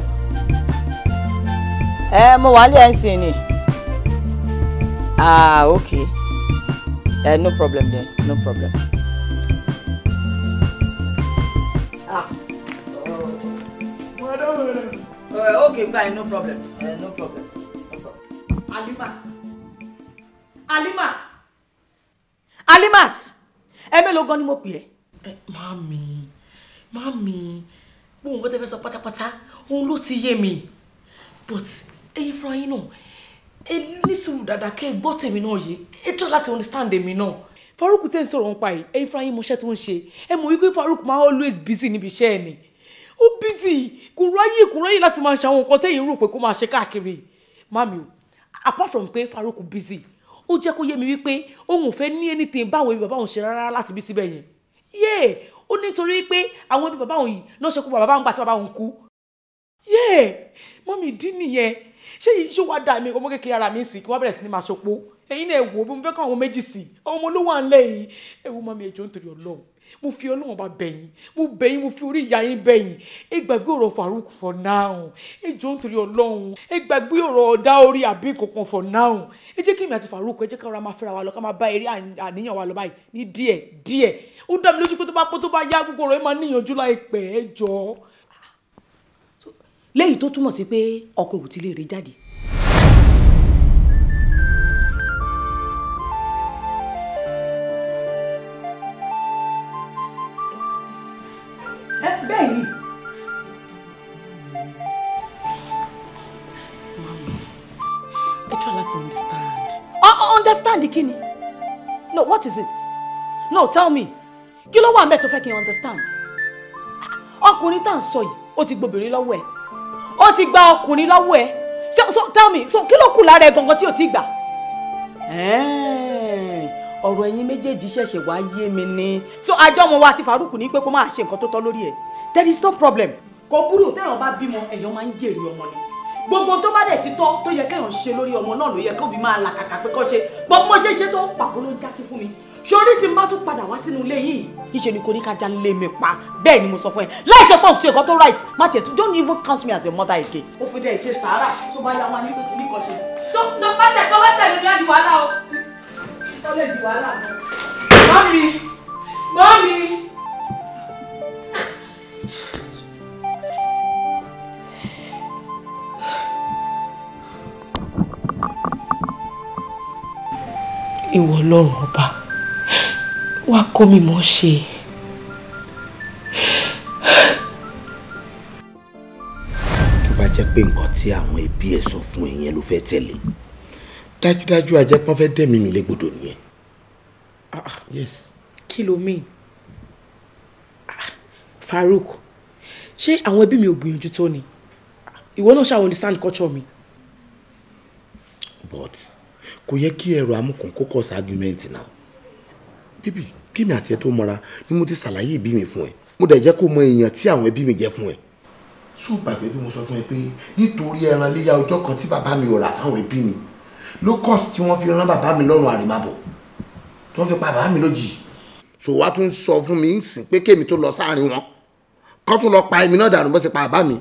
S17: Mo wà ní ẹ̀sìn ni. Ah, okay. No problem then, no problem. Ah. Okay, bye, no problem. No problem. No problem.
S18: Alima. Alima. Alimat. Ẹ mélòó gan ni mo pè ẹ́?
S16: Mami, mami, gbogbo nǹkan tẹ́ fẹ́ sọ pátápátá, òun ló ti yé mi. But ẹ̀yin fúnra yín náà, ẹ ní sùúrù dáadáa kẹ́ ẹ gbọ́ tèmi náà yé, ẹ try láti understand èmi náà. Farouk tẹ́ ń sọ̀rọ̀ nípa yìí, ẹ̀yin fúnra yín mọṣẹ́ tó ń ṣe. Ẹ mọ̀ wípé Farouk máa always busy níbi iṣẹ́ ẹ̀ ni. Ó busy, kò ráyè láti máa ṣe àwọn nǹkan tẹ́yin rò pé kó máa ṣe káàkiri. Mami o, apart from pé Farouk busy, ó jẹ́ kó yé mi wípé òun ò fẹ́ ní anything báwọn ẹbí bàbá òun ṣe rárá láti bí síbẹ̀ yẹn. Yéè, ó nítorí pé àwọn ẹbí bàbá òun yìí náà ṣe kú bàbá òun gbà tí bàbá òun kú. Yéè, mọ́mí ìdí nìyẹn. Ṣé yìí ṣó wá dà mí ọmọ kékeré ara mi sí kí wọ́n bẹ̀rẹ̀ sí ní máa ṣopó? Ẹ̀yin náà wò ó bí mo fẹ́ kọ́ àwọn méjì sí i. Àwọn ọmọ ló wà ńlẹ̀ yìí. Ẹ wo mọ́mí ẹjọ́ nítorí Ọlọ́run. Mo fi Ọlọ́run bá bẹ̀ yín. Mo bẹ̀ yín, mo fi orí ìyá yín bẹ̀ yín. Ẹ gbàgbé ọ̀rọ̀ Farouk for now. Ẹ jọ̀ọ́ nítorí Ọlọ́run. Ẹ gbàgbé ọ̀rọ̀ ọ̀dá orí àbí kankan for now. Ẹ jẹ́ kí èmi àti Farouk ẹ jẹ́ ká máa fẹ́ra wa lọ ká máa bá eré àníyàn wa lọ báyìí ní díẹ̀ díẹ̀. Ó dá mi lójú pé tó bá pọ́ tó bá yá gbogbo ọ̀rọ̀ ẹ máa níyànjú láìpẹ́ ẹ jọ̀ọ́.
S18: Léyìí tó túmọ̀ sí pé ọkọ ò ti lè rí jáde. Bẹ́ẹ̀ ni.
S16: Mami, ẹ try láti understand.
S18: Understand kí ni? No, what is it? No, tell me. Kí ló wà ńbẹ̀ tó fẹ́ kí n understand? Ọkùnrin tá à ń sọ yìí, ó ti gbobìnrin lọ́wọ́ ẹ̀. Ó ti gba ọkùnrin lọ́wọ́ ẹ̀. So tell me, so kí ló kù lára ẹ̀ gangan tí ò ti gbà? Ọ̀rọ̀ ẹ̀yin méjèèjì ṣẹ̀ṣẹ̀ wá yé mi ni. So àjọ ọmọ wa àti Farouk ní pé kó máa ṣe nǹkan tó tọ́ lórí ẹ̀. There is no problem. Kò burú téèyàn bá bímọ, èèyàn máa ń jèrè ọmọ ni. Gbogbo tó bá dẹ̀ ti tọ́ tó yẹ kéèyàn ṣe lórí ọmọ náà ló yẹ kóbi máa làkàkà pé kó ṣe. Gbogbo mo ṣe ṣe tó pàbó ló ń já sí fún mi. Ṣorí tí n bá tún padà wá sínú ilé yìí, ìṣe ni kò ní ká já lé mi pa. Bẹ́ẹ̀ ni mo sọ fún ẹ. Láì ṣe pọ̀ ṣe nǹkan tó right, má tiẹ̀ tún don't even count me as your mother again. Ó fi dẹ̀ ṣe sàárà tó bá yá wa ní pé kìíní kan ṣe. Tó bá tẹ̀ tó bá tẹ̀lé mi á di wàhálà o. Tó lè di wàhálà.
S16: Mami! Mami! Ìwọ Ọlọ́run ọba, wá kọ́ mi mọ̀ ṣe.
S5: Tó bá jẹ́ pé nǹkan tí àwọn ẹbí ẹ̀ sọ fún ẹ yẹn ló fẹ́ tẹ̀lé, dájúdájú ajẹ́pọ́n fẹ́ dẹ̀mí mi légbodò nìyẹn. Yes.
S16: Kí ló mean? Farouk, ṣé àwọn ẹbí mi ò gbìyànjú tó ni? Ìwọ náà ṣáà understand culture mi.
S5: But kò yẹ kí ẹrù amúkùn kó cause argument náà. Bíbí, kí mi àti ẹ tó mọra ni mo ti ṣàlàyé ìbí mi fún ẹ. Mo dẹ̀ jẹ́ kó mọ èèyàn tí àwọn ẹbí mi jẹ́ fún ẹ. Ṣó gbàgbé bí mo sọ fún ẹ pé nítorí ẹran léyà ọjọ́ kan tí bàbá mi ò rà fáwọn ẹbí mi ló kọ́ tí wọ́n fi rán bàbá mi lọ́rùn àrèmábọ̀ tí wọ́n fi pa bàbá mi lójijì. So wá tún sọ fún mi ń sìn pé kémi tó lọ sáàrin wọn kó tún lọ pa èmi náà dànù bó ṣe pa bàbá mi.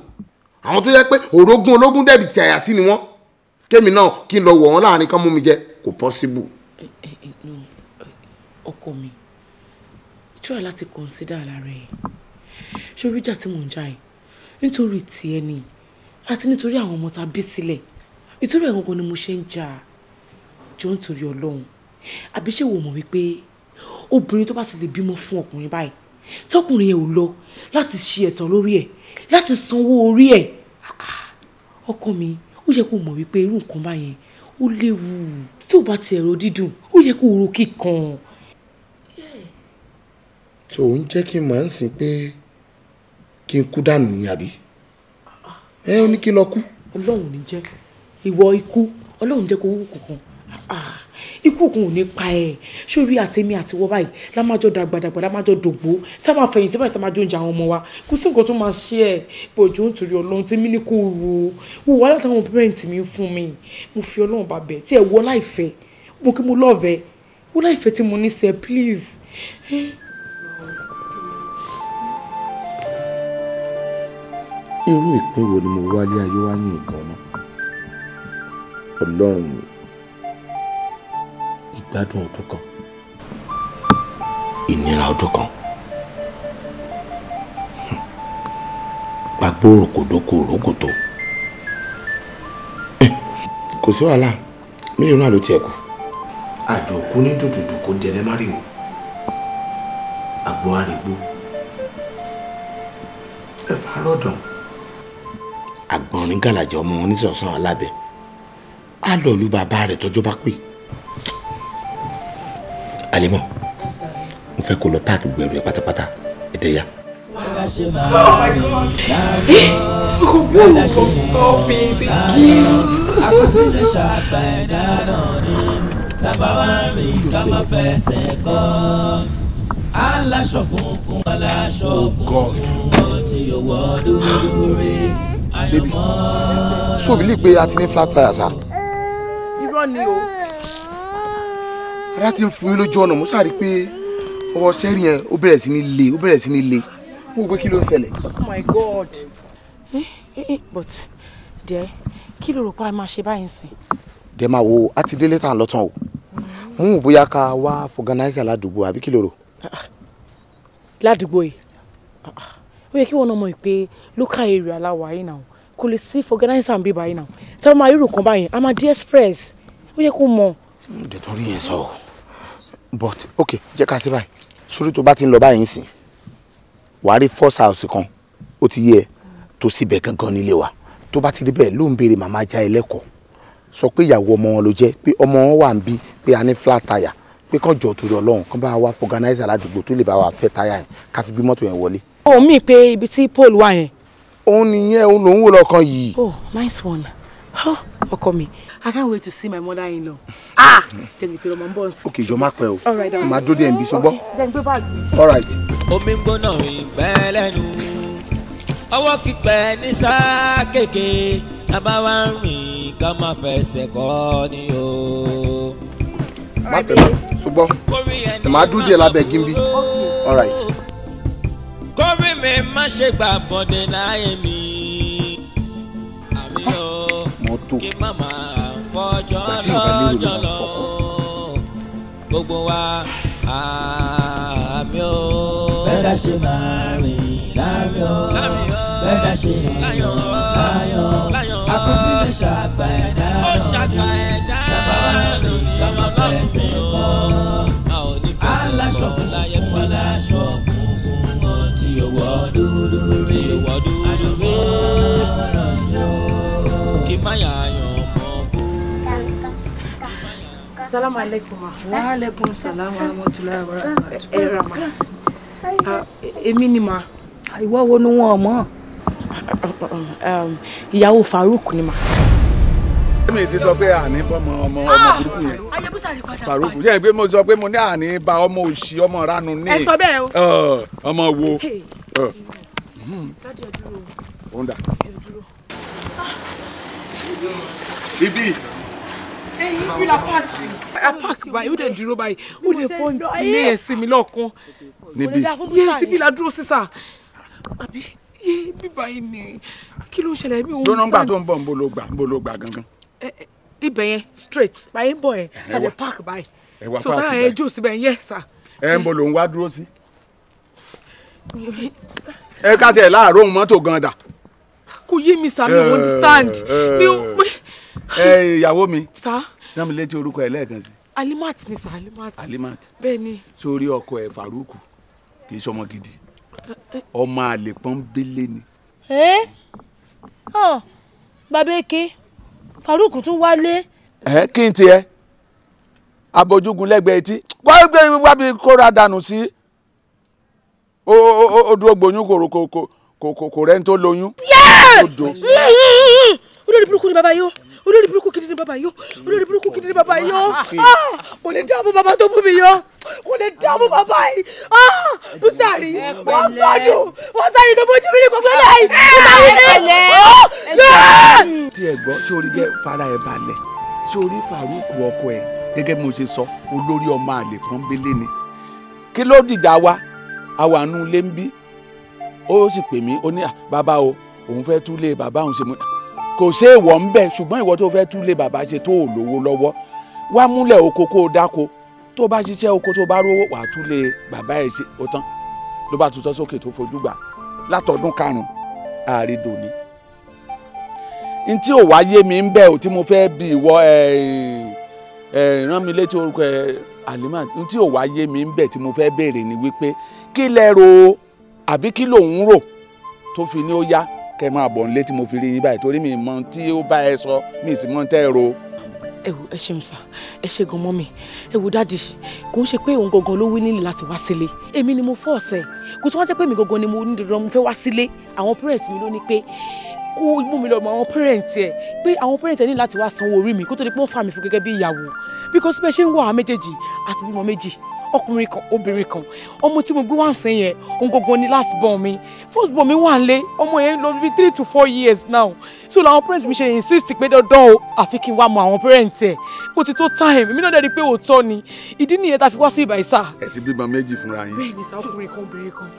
S5: Àwọn tó yẹ pé òrógún ológun dẹ̀bi ti àyà sí ni wọ́n, kémi náà kí n lọ wọ̀ wọ́n láàrin kán mú mi jẹ, kò possible.
S16: Ọkọ mi, try láti consider ara rẹ. Ṣorí ìjà tí mò ń jà yìí nítorí tiẹ̀ ni àti nítorí àwọn ọmọ tá a bí sílẹ̀, nítorí ẹ̀ gangan ni mo ṣe ń jà. Jọ nítorí Ọlọ́run, àbí ṣé wo mọ̀ wípé obìnrin tó bá ti lè bímọ fún ọkùnrin báyìí, tọkùnrin yẹn ò lọ láti ṣe ẹ̀tọ́ lórí ẹ̀, láti sanwó orí ẹ̀, ọkọ mi, ó yẹ kó mọ̀ wípé irú nǹkan báyẹn ó léwu. Tó bá ti ẹ̀rọ dídùn, ó yẹ kó ro kíkan.
S5: So ń jẹ́ kí n mọ̀ ń sìn pé kí n kú dànù ni àbí? Ẹ ó ní kí n lọ kú.
S16: Ọlọ́run ní jẹ́ ìwọ ikú, Ọlọ́run jẹ́ kó wú kankan. Ikú kan ò ní pa ẹ́. Sórí àtẹ̀mí àtiwọ́ báyìí la máa jọ dàgbàdàgbà, la máa jọ dògbò, tá a máa fẹ̀yìntì báyìí, tá a máa jọ oúnjẹ àwọn ọmọ wa. Kò sí nǹkan tó máa ṣe ẹ́. Bọ̀jọ́ nítorí Ọlọ́run tèmi ní kò rò ó. Wò wàhálà táwọn pẹ́rẹ́ǹtì mi ń fún mi. Mo fi Ọlọ́run bá bẹ̀. Tí ẹ wọ láìfẹ́, mo kí mo lọ́ọ̀fẹ́. Wọ láìfẹ́ tí mo ní sẹ́, please.
S5: Irú ìpín wo ni mo wálé ayé wá ní nǹkan náà? Ọlọ́run, ìgbádùn ọdún kan, ìnira ọdún kan, gbàgbó ròkòdókò ròkòtò. Kò sí wàhálà, mílíọ̀nù náà ló tiẹ̀ kù. Àjò òkú ní dòdòdò kò dẹrẹ máriwo, àgbo àrègbó, ẹ̀fà rọ̀dàn. Àgbọ̀nrín gàlàjà ọmọ wọn nísọ̀sán alábẹ́ á lọ lu bàbá rẹ̀ tọ́jọ́ bá pè. Àlímọ̀, mo fẹ́ kó lọ páàkì gbogbo ẹrù ẹ pátápátá, ẹ̀dẹ̀ ya.
S1: Àkọsílẹ̀ ṣàgbà ẹ̀dá náà ni tábà wá rìn ká má fẹsẹ̀ kọ́. Aláṣọ funfun, aláṣọ funfun, ó ti wọ dúdú rí.
S5: Baby, so believe pé a ti ní flat tire sa.
S16: Irọ́ ni o.
S5: Ara ti ń fún mi lójú ọ̀nà, mo sáré pé ọwọ́ sẹ́rì yẹn ó bẹ̀rẹ̀ sí ní le, ó bẹ̀rẹ̀ sí ní le. Mo rò pé kí ló ń ṣẹlẹ̀.
S16: Oh my God. But dear, kí ló rò pé a máa ṣe báyìí sìn?
S5: Dẹ̀ máa wo, a ti délé tàn lọ́tàn o. Mo ń bóyá ká wá fọganáísà ládùúgbò àbí kí ló rò?
S16: Ládùúgbò yìí, ó yẹ kí wọn náà mọ̀ pé local area la wà yìí náà, kò lè sí fọganáísà ń bí báyìí náà. Tí wọ́n máa rírò kan báyìí, a máa di express, ó yẹ kó mọ̀.
S5: Ǹjẹ́ tó rí yẹn sọ o. But ok, jẹ́ ká ṣe báyìí. Sórí tó bá ti ń lọ báyìí ń sìn, Wàá rí first house kan, ó ti yẹ tó síbẹ̀ gangan nílé wa. Tó bá ti rí bẹ́ẹ̀ ló ń béèrè màmá já ẹlẹ́kọ̀ọ́. Sọ pé ìyàwó ọmọ wọn ló jẹ́, pé ọmọ wọn wà ń bí, pé a ní flat tire, pé kàn jọ torí Ọlọ́run kàn bá wa fọganáísà ládùúgbò tó lè bá wa fẹ́ táyà yẹn ká fi gbé mọ́tò yẹn wọlé.
S16: Ó mì pé ibi tí Paul wà yẹn.
S5: Òun nìyẹn, òun lòún wò lọ́kàn yìí.
S16: Oh, nice one. Oh, ọkọ mi, I can't wait to see my mother-in-law. Ah! Jẹ́ kí n tẹ̀lé ọmọ ń bọ̀ sí.
S5: Ok, jọ má pẹ́ o.
S16: All right, darling.
S5: Màá dúró dé ẹ̀ ń bí sọgbọ́.
S16: Then gbé báàgì mi.
S5: All right.
S1: Omi gbóná ìgbẹ́ lẹ́nu, ọwọ́ kípẹ́ ní sáà kéke, tábà wá ń rìn ká má fẹsẹ̀ kọ́ ni o.
S5: Má pẹ́ mọ́, sọgbọ́. Ẹ máa dúró díẹ̀ lábẹ́ gímbí. All right.
S1: Kórè mi má ṣe gbà bọ̀dẹ̀ láyé mi. Àmì o,
S5: mọ́tò.
S1: Kí má máa fọjọ́
S5: Ìgbà tí yorùbá lérò ló
S1: lọ́jọ́
S5: máa
S1: lọ. Gbogbo wa àmì o. Bẹ́ẹ̀ ṣe máa rìn láàrin o. Bẹ́ẹ̀ ṣe láyọ̀ láyọ̀. Àkọsílẹ̀ ṣàgbà ẹ̀dá lónìí. Bàbá wa rìn ká má fẹsẹ̀ kọ́. Aláṣọ funfun aláṣọ funfun tí ó wọ̀ dúdú rí. Tí ó wọ̀ dúdú rí. Kí má yà yàn mọ́ bú.
S16: Salaam alaikum ma.
S15: Wa alaikum salam wa rahmatullahi wa barakatuh.
S16: Ẹ ra ma. Èmi ni ma.
S15: Ìwọ wo ni wọn mọ̀?
S16: Ìyàwó Farouk ni ma.
S4: Èmi ti sọ pé àní bọ́mọ ọmọ ọmọ burúkú yẹn.
S16: Ayébúsàrí padà.
S4: Farouk ṣe é pé mo sọ pé mo ní àní ba ọmọ òṣì ọmọ ranu ní.
S3: Ẹ sọ bẹ́ẹ̀ o.
S4: Ọmọ wo?
S16: Hey.
S4: Ọ,
S16: Daddy, ẹ dúró.
S4: Òun dà.
S16: Ẹ dúró.
S4: Ibi.
S16: Ẹyin bí la páàsì. A páàsì báyìí, ó dẹ̀ dúró báyìí. Ó lè pọ́ǹtì ilé ẹ̀ sí mi lọ́ọ̀kan.
S4: Níbi.
S16: Yé síbí la dúró sísà. Àbí yé bíbá yìí ni. Kí ló ń ṣẹlẹ̀ mí òun?
S4: Lónà ńgbà tó ń bọ̀ ń bo ló gbà gangan.
S16: Ibẹ̀ yẹn straight báyìí ń bọ̀ yẹn.
S4: Ẹ
S16: Ẹ
S4: wá.
S16: dẹ̀ park báyìí.
S4: Ẹ wá
S16: So
S4: páàkì
S16: táyà yẹn
S4: báyìí.
S16: jò síbẹ̀ yẹn sà.
S4: Ẹ ń bo ló ń wá dúró sí. Ẹ ká tiẹ̀ láàárọ̀ òun mọ́tò gan dà.
S16: Kò yé mi sà, mi ò understand. Mi ò.
S4: Ẹ ìyàwó mi.
S16: Sà.
S4: Rán mi létí orúkọ ẹ lẹ́ẹ̀kan sí.
S16: Alimat ni sà, Alimat.
S4: Alimat.
S16: Bẹ́ẹ̀ ni.
S4: Sórí ọkọ ẹ Farouk kì í ṣọmọ gidi. Ọmọ àlè pọ́nbélé ni.
S11: Ẹ́ hàn bàbá Eke, Farouk tún wálé.
S4: Ẹ kí n tiẹ̀ abojúgun lẹ́gbẹ̀ẹ́ etí wá gbé wábi kóra dànù sí ó ó ó dúró gboyún kò kò kò kò kò rẹ́ni tó lóyún. Ó do.
S16: Olórí burúkú ni bàbá yìí o, olórí burúkú gidi ni bàbá yìí o, olórí burúkú gidi ni bàbá yìí o. Ah, kò lè dáàbò bàbá tó mú mi yọ, kò lè dáàbò bàbá yìí. Ah, Bùsàrí wọ́n gbádùn, wọ́n sáré ló bójú mi ní gbogbo eléyìí. Bùsàrí ní ó yẹ.
S4: Tí ẹ gbọ́ sórí jẹ́ fara ẹ balẹ̀ sórí Farouk ọkọ ẹ gẹ́gẹ́ bí mo ṣe sọ olórí ọmọ àlè pọ́nbélé ni. Kí ló dìjà wa àwa nù lé ń bí ó sì pè mí ó ní "Ah, bàbá o òun fẹ́ túlé bàbá òun ṣe mú kò ṣe é wọ̀ ń bẹ̀ ṣùgbọ́n ìwọ tó fẹ́ túlé bàbá ṣe tó ò lówó lọ́wọ́ wá múlẹ̀ oko kó o dáko tó bá ṣiṣẹ́ oko tó bá rówó wàá túlé bàbá ẹ̀ ṣe ó tán ló bá tutọ́ sókè tó fojú gbà látọdún karùn-ún àrídòní. N tí ò wá yé mi ń bẹ̀ ò tí mo fẹ́ bi ìwọ ẹ̀ ẹ̀ rán mi létí orúkọ ẹ̀ Alimat n tí ò wá yé mi ń bẹ̀ tí mo fẹ́ béèrè ni wípé kí lẹ rò àbí kí lòun rò tó fi ní ó yá kẹ́ máa bọ̀ nílé tí mo fi rí yín báyìí torí mi mọ ohun tí ó bá ẹ sọ mi sì mọ ohun tẹ́ ẹ rò.
S16: Ẹ wò, ẹ ṣeun sà, ẹ ṣe gan mọ́mì. Ẹ wò dáàdì, kò ń ṣe pé òun gangan ló wí nílé láti wá sílé, èmi ni mo fọ́ ọ̀sẹ̀ kò tún wá jẹ́ pé èmi gangan ni mo ní dandan mo fẹ́ wá sílé. Àwọn parents mi ló ní pé kó mú mi lọ mọ àwọn parents ẹ, pé àwọn parents ẹ ní láti wá sanwó orí mi kó tó di pé wọ́n fà mí fún gẹ́gẹ́ bí ìyàwó, because bẹ́ẹ̀ ṣe ń wọ àwọn méjèèjì àti bímọ méjì, ọkùnrin kan obìnrin kan. Ọmọ tí mo gbé wá ń sìn yẹn òun gangan ni last born mi, first born mi wà ń lé, ọmọ yẹn lọ bí 3 to 4 years now. So làwọn parents mi ṣe insist pé dandan o àfi kí n wá mọ àwọn parents ẹ kó ti tó time. Èmi náà dẹ̀ rí i pé òótọ́ ni, ìdí nìyẹn tá a fi wá sí ìbàyìí sà.
S4: Ẹ ti bímọ méjì fúnra yín?
S16: Bẹ́ẹ̀ ni sà, ọkùnrin kan obìnrin kan.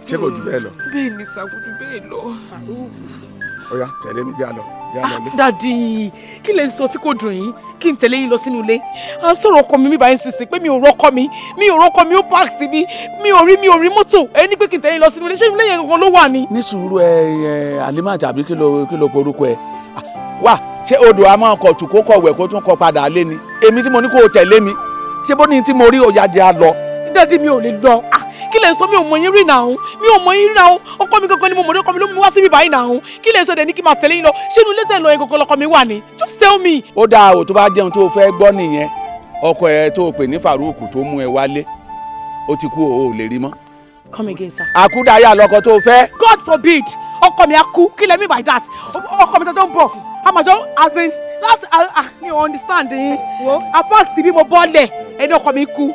S4: Ṣé kò jù bẹ́ẹ̀ lọ?
S16: Bẹ́ẹ̀ ni sà, kò jù bẹ́ẹ̀ lọ.
S4: Ó yá, tẹ̀lé mi, já lọ, já lọ lé.
S16: Daddy, kí lè sọ tí kò dùn yín kí n tẹ̀lé yín lọ sínú ilé? À ń sọ̀rọ̀ ọkọ mi mi báyìí sísìn pé mi ò rọ́kọ mi, mi ò rọ́kọ mi, ó park síbi, mi ò rí mọ́tò. Ẹ ní pé kí n tẹ̀lé yín lọ sínú ilé, ṣé ilé yẹn gangan ló wà ní.
S4: Ní sùúrù ẹ ẹ Alimat àbí kí ló porúkọ ẹ wá, ṣé odò a máa kọ̀ tù kó kọ̀wẹ̀ kó tún kọ padà lé ni? Èmi tí mo ní kó o tẹ̀lé mi, ṣé bó ní tí mo rí òyà jẹ́ a lọ.
S16: Daddy mi ò lè lọ. Kí lè sọ, mi ò mọ yín rí náà. Mi ò mọ yín rí náà. Ọkọ mi gangan ni mo mọ̀ ní, ọkọ mi ló mú mi wá síbí báyìí náà. Kí lè sọ dẹ̀ ní kí n máa tẹ̀lé yín lọ? Ṣé inú ilé tẹ̀ lọ yẹn gangan lọkọ mi wà ní? Just tell me.
S4: Ó dáa o, tó bá jẹun tó o fẹ́ gbọ́ nìyẹn. Ọkọ ẹ tó o pè ní Farouk tó mú ẹ wálé, ó ti kú, o ò lè rí mọ́.
S16: Come again, sir.
S4: Àkúdàáyà lọkọ tó o fẹ́.
S16: God forbid. Ọkọ mi á kú. Kí lẹ mean by that? Ọkọ mi tó ń bọ̀. Àmàjọ as in that mi ò understand yín. Apart sí bí mo bọ́lẹ̀ ẹni ọkọ mi kú.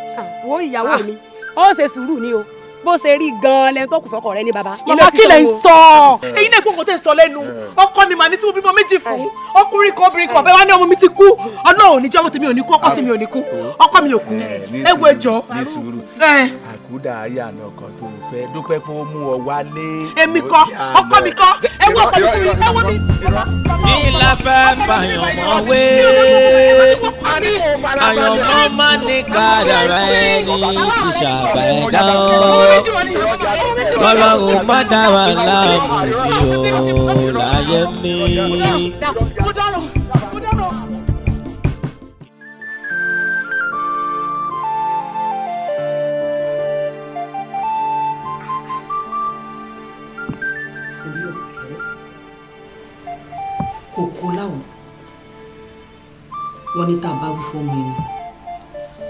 S3: Wo ìyàwó mi, ó ṣe sùúrù ni o. Bó ṣe rí gan-an lẹni tó kù fọkọ rẹ ní baba.
S16: Màmá kí lẹ ń sọ? Èyí náà gbọ́ngàn tẹ̀ ń sọ lẹ́nu. Ọkọ mi màá ní tí mo bímọ méjì fún. Ọkùnrin kan, obìnrin kan, bàbá wa ní ọmọ mi ti kú. Ọlọ́run ò ní jẹ́ ọmọ tèmi ò ní kú, ọkọ tèmi ò ní kú. Ọkọ mi ò kú. Ẹ wo ẹjọ́.
S4: Ní sùúrù. Àkúdàáyà lọkọ tó o fẹ́. Dúpẹ́ pé ó mú ọ wálé.
S16: Èmi kọ́, ọkọ mi kọ́, ẹ wo ọkọ mi kú, ẹ wo mi.
S1: Kí la fẹ́ fàyànmọ́ wé? Àyànmọ́ má ní kádàrá ẹni tí ṣàbà ẹ̀dá ọ́. Kọ́lọ́run má dá wa láàmú mi ò láyé mi.
S18: Kòkó láwù wọn ní tá a bá wí fọmọ ẹni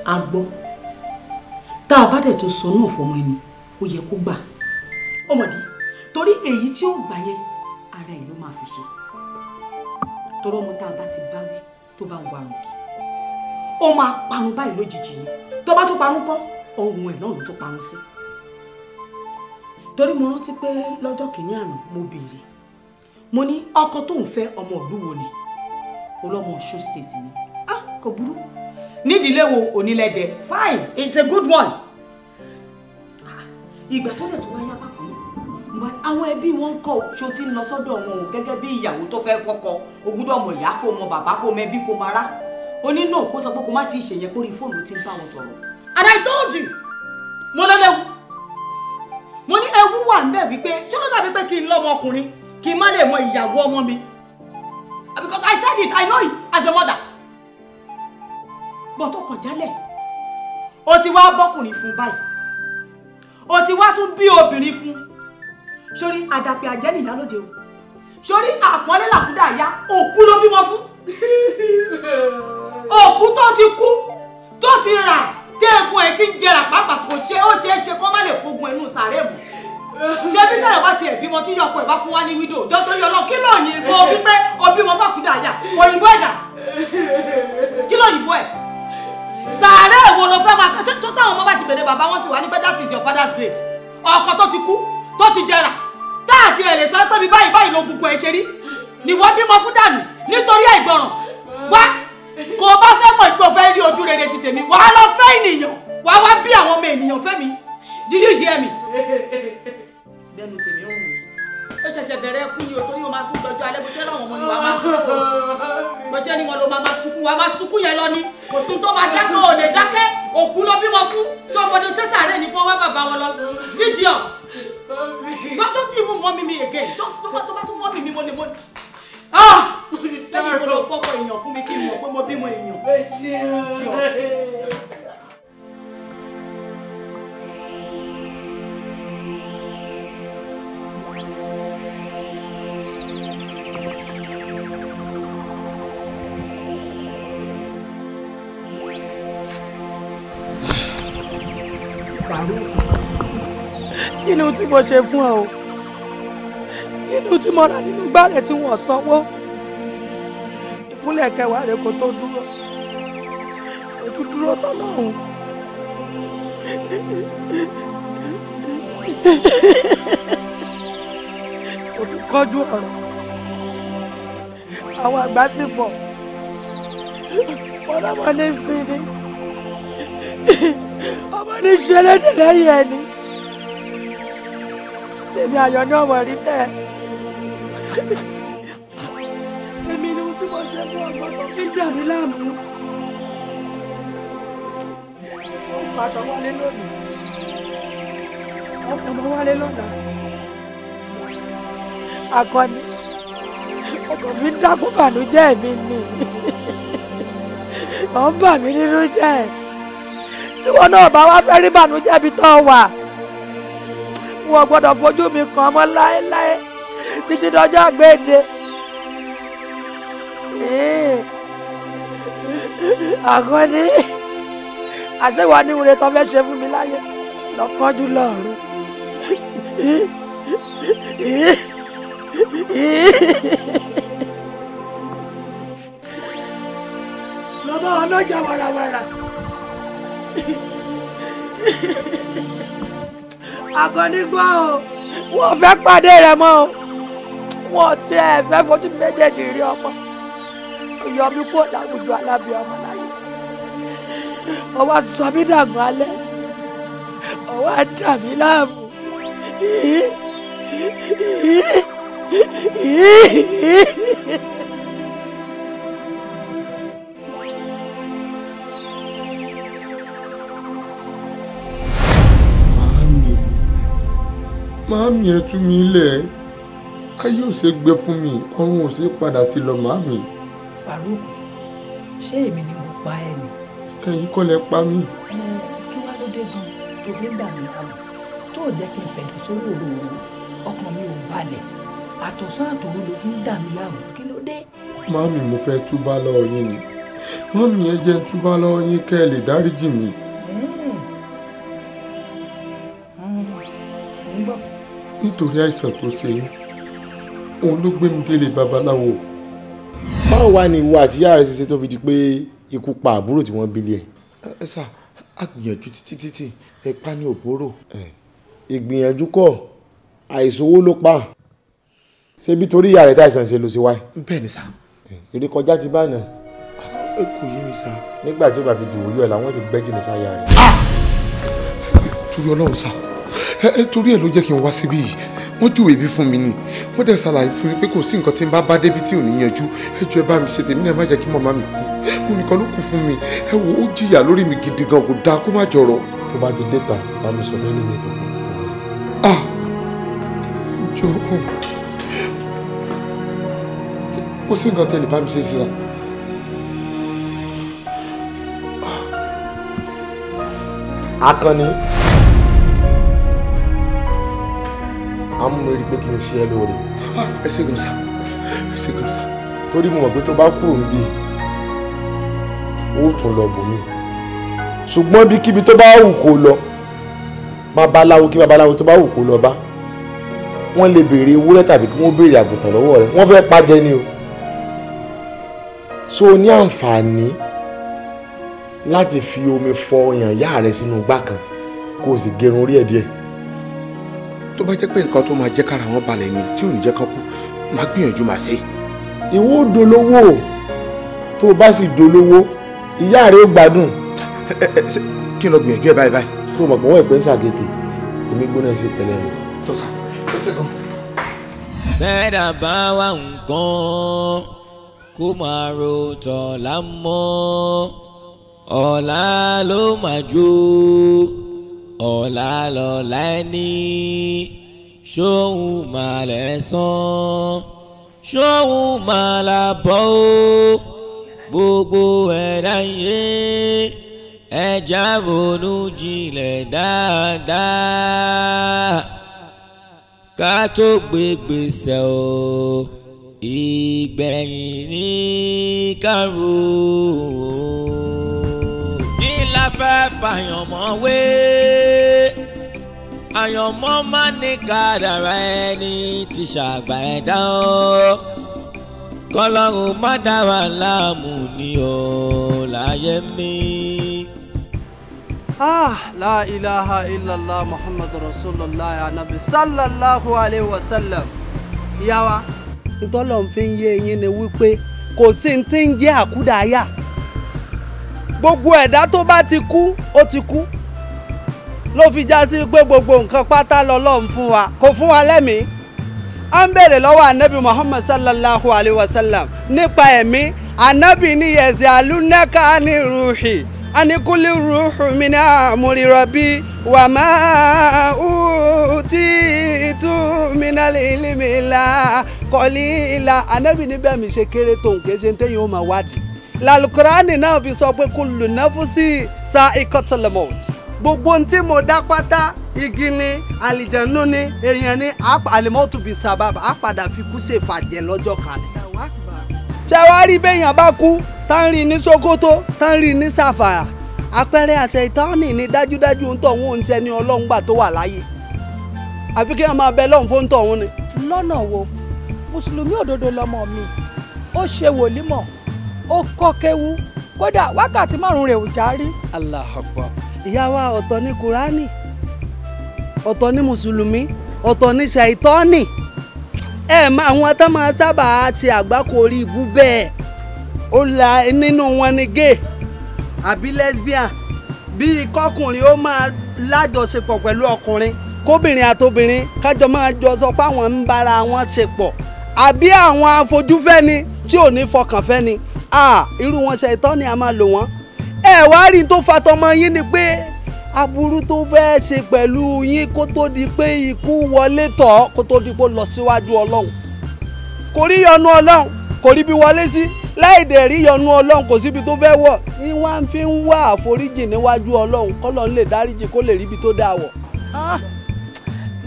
S18: a gbọ́, tá a bá dẹ̀ tó sọ náà fọmọ ẹni ó yẹ kó gbà. Ọmọdé torí èyí tí ó gbà yẹn ara ẹ̀ ló máa fi ṣe. Tọrọ ọmọ tá a bá ti bá wí tó bá ń warùn kì ó máa parun báyìí lójijì ni. Tó bá tún parun kọ́, ọrùn ẹ̀ náà ló tó parun sí. Torí mo rántí pé lọ́jọ́ kìíní àná mo béèrè, mo ní ọkọ tó ń fẹ́ ọmọ ìlú wo ni? Olọ́mọ Ọ̀ṣun state ni. Ah, kò burú. Nídìílé wo? Onílẹ̀dẹ̀. Fine, it's a good one. Ìgbà tó dẹ̀ tó wáyá bákan náà, àwọn ẹbí wọn ń kọ́ ṣó tí ń lọ sọ́dọ̀ wọn o gẹ́gẹ́ bí ìyàwó tó fẹ́ fọ́kọ. O gbúdọ̀ mọ ìyá, kó mọ bàbá, kó mọ ẹbí, kó mọ ará. Ó ní náà kó sọ pé kó má ti ṣèyẹn, kó rí fóònù tí ń bá wọn sọ̀rọ̀. And I told you, mo lọ́lẹ́wu. Mo ní ewu wà ń bẹ̀ wípé ṣé ló dàbí pé kí n lọ́mọ ọkùnrin kí n má lè mọ ìyàwó ọmọ mi? Because I said it, I know it as a mother. But ó kàn jálẹ̀, o ti wá bọ́kùnrin fún báyìí, o ti wá tún bí obìnrin fún. Sórí àdàpè àjẹ́ nìyá lóde o. Sórí àpọ́nlé làkúdà àyá, òkú ló bímọ fún. Òkú tó ti kú, tó ti rà, tí egun ẹ̀ ti ń jẹrà pàápàá, kò ṣe ó ṣe é ṣe kó má lè kógun ẹnu sàárè mọ́. Ṣé bí táyọ̀ bá tiẹ̀ bímọ tí yọkọ ẹ̀ bá kún wá ní wíńdò dọ́tọ́ yọ lọ, kí ló yìnbó wípé òbímọ fàkúdà àyà òyìnbó ẹ̀dà, kí ló yìnbó ẹ̀? Sàárè wo ló fẹ́ máa kọ́? Tó táwọn ọmọ bá ti bèrè bàbá wọn sì wá ní pé that is your father's grave. Ọkọ tó ti kú, tó ti jẹrà, táàtì ẹ̀ lè sọ pé bí báyìí báyìí ló gungun ẹ̀ ṣe rí ni wọ́n bímọ fún dànù nítorí àìgbọràn. Wá kò bá fẹ́ mọ̀ ìgbò fẹ́ rí ojú rere ti tèmi, wàá lọ fẹ́ ènìyàn, wàá wá bí àwọn ọmọ ènìyàn fẹ́ mi. Do you hear me? Bẹ́ẹ̀ni tèmi ń rùn. Ó ṣẹ̀ṣẹ̀ bẹ̀rẹ̀ ẹkún ni o, torí o máa sún dọjọ́ alẹ́ bó ṣe láwọn ọmọ ni wàá máa sunkún o. Bó ṣe ni wọn ló máa sunkún, wàá máa sunkún yẹn lọ ni. Kò sí tó máa dákẹ́, ò lè dákẹ́. Òkú ló bímọ fún. Ṣé ọmọdé tẹ́sà rẹ̀ ní kí wọ́n wá bàbá wọn lọ? Idiot! But don't even mommy me again. Tó bá tún mommy mi mo lè mo. Ah! Lẹ́yìn kó lọ fọ́kọ èèyàn fún mi kí n mọ̀ pé mo bímọ èèyàn. Idiot!
S15: Kí ni tí mo ṣe fún ẹ o? Kí ni tí mo rà nínú gbá rẹ tí wọ́n sanwó? Ìkúnlẹ̀ kẹwàá rẹ kò tó dúró, kò tó dúró tọ́lọ́hún. Kò tún kọjú ọ̀rọ̀. Àwọn àgbà sì bọ̀. Wọ́n lọ́mọ ní sinmi. Ọmọ ní ṣe lédè lẹ́yìn ẹni. Tèmi ayọ̀ ní ọmọ rí bẹ́ẹ̀. Èmi ni tí mo ṣe fún ọgbọ́n tó fi ń dà mí láàmú. Ó ń pàṣọ wálé lónìí. Ọkọ̀ ọmọ wálé lọ́la. Akọni, ọkọ̀ mi ń dákún bànújẹ́ mi ni. Ó ń bà mí nínú jẹ́. Tí wọn náà bá wá fẹ́ rí bànújẹ́ bí tán wà, wọn gbọ́dọ̀ fojú mi kàn mọ́ láéláé títí dọjọ́ àgbéǹde. Àkànní, àṣewà ní ìwúre tó fẹ́ ṣe fún mi láyé lọ́kànjú lọ́run. Lọ́bọ̀ ọlọ́jà wàràwàrà. Àkànní gbọ́ o, wọ́n fẹ́ pàdé rẹ̀ mọ́ o, wọ́n tiẹ̀ fẹ́ fojú méjèèjì rí ọmọ. Yọ mí kúrò láwùjọ alábẹ́ ọmọ láyé. Ọwọ́ sọ mí dàgbọ́n alẹ́, ọwọ́ dà mí láàmú.
S2: Màámi, ẹ tú mi lẹ̀, ayé ò ṣe gbé fún mi, ọ̀run ò ṣe padà sí lọ màámi.
S10: Farouk, ṣé èmi ni mo pa ẹ́ ni?
S2: Ẹ̀yin kọ́ lẹ pa mí.
S10: Kí wàá ló dé gan tó fi ń dà mí láàmú, tó ò jẹ́ kí n fẹ̀dọ̀ sórí òróró, ọkàn mi ò balẹ̀, àtọ̀sán àtòru ló fi ń dà mí láàmú, kí ló dé?
S2: Màámi, mo fẹ́ túbá lọ́wọ́ yín ni. Màámi, ẹ jẹ́ n túbá lọ́wọ́ yín kẹ́ ẹ lè dáríjì mí. Nítorí àìsàn tó ṣe yín, òun ló gbé mi délé babaláwo.
S5: Báwo wá ni ìwọ àti ìyá rẹ ṣe ṣe tó fi di pé ikú pa àbúrò tí wọ́n bí lé ẹ?
S2: Ẹ sà, a gbìyànjú títí títí ẹ pa ní òbóró.
S5: Ìgbìyànjú kọ́, àìsówó ló pa. Ṣebí torí ìyá rẹ táìsàn ṣe ló ṣe wáyé?
S2: Bẹ́ẹ̀ ni sà.
S5: Ìrékọjá ti bá nà.
S2: Ẹ kò yé mi sà.
S5: Nígbà tí ó bá fi dìwòye ẹ̀ làwọn ti gbẹ́ jìnnà sáyà rẹ̀.
S2: Torí Ọlọ́run sà, ẹ torí ẹ ló jẹ́ kí n wá síbí yìí. Wọ́n júwèé bí fún mi ni, wọ́n dẹ̀ ṣàlàyé fún mi pé kò sí nǹkan tí n bá bá débi tí ò ní yanjú. Ẹ jọ̀ọ́ ẹ bá mi ṣe tèmi náà, má jẹ́ kí màmá mi kú. Mo nìkan ló kù fún mi. Ẹ wo, ó jìyà lórí mi gidi gan, kò dáa kó má jọ̀rọ̀.
S5: Tó bá ti dé ta, bá mi sọ fẹ́ lómi tó.
S2: Ah, jọ kò sí nǹkan tẹ́lẹ̀ bá mi ṣe síra.
S5: Akànnì, amúmi rí pé kí n ṣe ẹ lóore.
S2: Ẹ ṣé gan sà, ẹ ṣé gan sà.
S5: Torí mo mọ̀ pé tó bá kúrò níbí, ó tún lọ bòmí. Ṣùgbọ́n bí kíbi tó bá wù kó lọ, babaláwo kí babaláwo tó bá wù kó lọ bá, wọ́n lè béèrè ewúrẹ́ tàbí kí wọ́n béèrè àgùntàn lọ́wọ́ rẹ̀, wọ́n fẹ́ pa jẹ ni o. So o ní àǹfààní láti fi omi fọ ọyàn ìyá rẹ sínú igbá kan kó o sì gerun orí ẹ̀ díẹ̀.
S2: Tó bá jẹ́ pé nǹkan tó máa jẹ́ kára wọn balẹ̀ ni tí ò ní jẹ́ kán kú, máa gbìyànjú máa ṣe.
S5: Ìwọ ó dolówó, tó o bá sì dolówó, ìyá rẹ ó gbádùn.
S2: Kí n lọ gbìyànjú ẹ báyìí báyìí.
S5: Tó o mọ̀ pé wọ́n ìpín ṣàkèké, omi gbóná ṣe pẹ̀lẹ́ rẹ̀.
S2: Tọ́sà, ẹsẹ̀ gan.
S1: Bẹ́ẹ̀dá bá wà nǹkan kó máa ro tọ̀la mọ́, ọ̀la ló máa jó, ọ̀la lọ́la ẹni, ṣóhun máa lẹ̀sán, ṣóhun máa làbọ̀ o, gbogbo ẹ̀dá yé ẹja ronú jinlẹ̀ dáadáa ká tó gbé gbèsè o, ìgbẹ̀yìn ní kárò. Kí la fẹ́ fàyànmọ́ wé? Àyànmọ́ má ní kádàrá ẹni tí ṣàgbà ẹ̀dá o. Kọ́lọ́run má dá wa láàmú ní o láyé mi.
S19: Ah, la ilaha illallah Muhammadu Rasulullah anabi sallallahu alayhi wa sallam. Ìyá wa, ntọ́lọ̀ ń fi ń yé yín ni wípé kò sí ní tí ń jẹ́ àkúdàáyà. Gbogbo ẹ̀dá tó bá ti kú, ó ti kú. Ló fi já sí pé gbogbo nǹkan pátá lọ́lọ́run fún wa, kò fún wa lẹ́mìí. A ń bèrè lọ́wọ́ anabi Muhammad sallallahu alayhi wa sallam nípa ẹ̀mí. Anabi ní yẹ̀sẹ̀ alúnẹ́ka ní ruhi anikuli ruhu mina amúrirọ̀bí wà máa tí tú mina lílímìlá kọ́lí ìlà. Anabi ní bẹ́ẹ̀ mi ṣe kéré tó nǹkan ṣe ń tẹ́yìn ó máa wádìí. Làlùkùránì náà fi sọ pé kullu nafsi sa'iqatul maut. Gbogbo ohun tí mo dá pátá, igi ni, àlìjẹ̀nú ni, èèyàn ni, àlìmọ́tò fi sábàbà á padà fi kú ṣèfàjẹ́ lọ́jọ́ kan ni. Ṣé wàá rí béèyàn bá kú tá ń rí ní Sókótó, tá ń rí ní Sàfàrà, àpẹẹrẹ àṣẹ ìtọ́ni ni dájúdájú ń tọ̀ wọ́n ń ṣe ní ọlọ́ngbà tó wà láyé, àfi kí wọ́n máa bẹ lọ́hùn fún tọ̀hún ni.
S10: Lọ́nà wo? Mùsùlùmí òdodo lọmọ mi, ó ṣe wòlímọ̀, ó kọ́ kéwú, kódà wákàtí 5 rẹ̀ ò já rí.
S19: Allahu Akbar. Ìyá wa, ọ̀tọ̀ ní Kúránì, ọ̀tọ̀ ní mùsùlùmí, ọ̀tọ̀ ní ṣàìtọ́nì. Ẹ mọ àwọn tó máa sábà ṣe àgbákò orí ibú bẹ́ẹ̀, ó la nínú wọn ni gay àbí lesbian, bíi kọkùnrin ó máa lájọṣepọ̀ pẹ̀lú ọkùnrin, kóbìnrin àtobìnrin kájọ máa jọ sọ pé àwọn ń bára wọn ṣe pọ̀, àbí àwọn afojúfẹ́ni tí ò ní fọkànfẹ́ni, irú wọn ṣàìtọ́nì a máa lò wọ́n. Ẹ wá rí tó fatọmọ yín ni pé aburú tó fẹ́ ṣe pẹ̀lú yín kó tó di pé ikú wọlé tọ̀, kó tó di pé ó lọ síwájú Ọlọ́run, kò rí yọ́nú Ọlọ́run, kò rí bí wọlé sí, láì dẹ̀ rí yọ́nú Ọlọ́run kò síbi tó fẹ́ wọ̀, ní wọ́n fi ń wá àforíjì níwájú Ọlọ́run kọ́lọ́run lè dáríjì kó lè ríbi tó dáa wọ̀.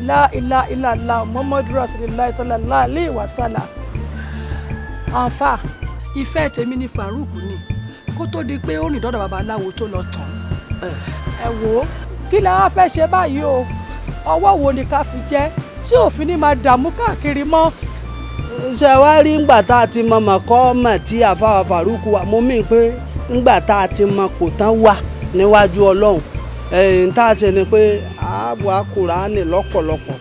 S10: La ilaha illallah Muhammadu Rasulullah sallallahu alaihi wasallam. Àǹfà ìfẹ́ tèmi ni Farouk ni, kó tó di pé ó rìn dọ́dọ̀ babaláwo tó lọ tán. Ẹ wò ó, kí la wá fẹ́ ṣe báyìí o? Ọwọ́ wo ni ká fi jẹ́ tí òfin ní máa dààmú káàkiri mọ́?
S19: Ṣé wàá rí ńgbà tá a ti mọ mọ̀kọ́ mọ̀ tí àfàwà Farouk wà, mo mí pé ńgbà tá a ti mọ kò tán wà níwájú Ọlọ́run, ẹ̀yìn tá a ṣe ni pé a wà Kùránì lọ́pọ̀lọpọ̀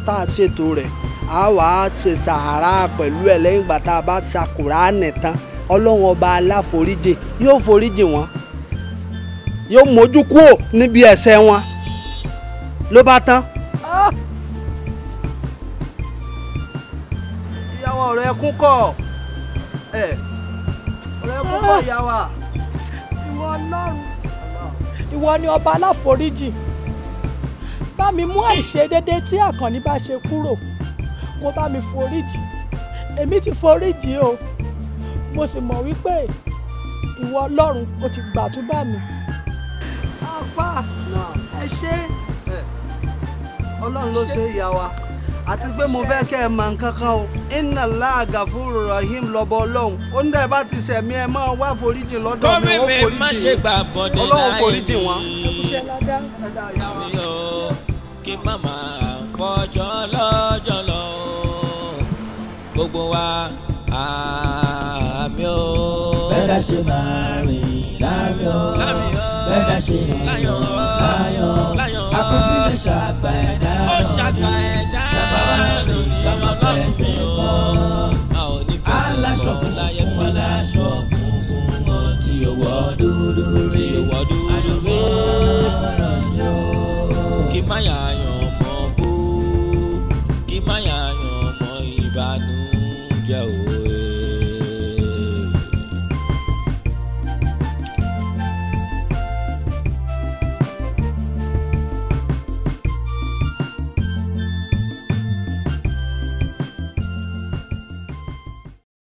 S19: tá a ṣètò rẹ̀, a wà á ṣe sàárà pẹ̀lú ẹ̀ lẹ́yìn ìgbà tá a bá sa Kùránì tán. Ọlọ́run ọba aláforíjì yóò foríjì wọn, yóò mójú kúò níbi ẹ̀ṣẹ̀ wọn, ló bá tán. Ìyàwó, ọ̀rọ̀ ẹkún kọ́ ẹ̀, ọ̀rọ̀ ẹkún kọ́ ìyá wa.
S10: Ìwọ Ọlọ́run, ìwọ ni ọba aláforíjì, bá mi mú àìṣedédé tí Àkànní bá ṣe kúrò, kó bá mi foríjì. Èmi ti foríjì o, mo sì mọ̀ wípé ìwọ Ọlọ́run o ti gbàtúbà mi. Àfà, ẹ ṣé.
S19: Ọlọ́run ló ṣe ìyá wa, àti pé mo fẹ́ kẹ́ ẹ mọ nǹkan kan o, inna Allaha gafuru rahim lọ́bọ Ọlọ́run, ó ní ẹ bá ti ṣẹ̀mí ẹ máa wá foríjì lọ́dọ̀ mi, ó foríjì, Ọlọ́run foríjì wọn.
S1: Kí màmá fọjọ́ lọ́jọ́ lọ, gbogbo wa àmì o. Bẹ́ẹ̀ ṣe máa rìn láàrin o, bẹ́ẹ̀ ṣe yàn láyọ̀, àkọsílẹ̀ ṣàgbà ẹ̀dá lónìí, ká máa rìn ká máa fẹsẹ̀ kọ́. Aláṣọ funfun, aláṣọ funfun, tí ó wọ̀ dúdú rí, àdúgbò ni ó. Kí má yà yàn mọ́ bú, kí má yà yàn mọ́ ìbànújẹ́ o.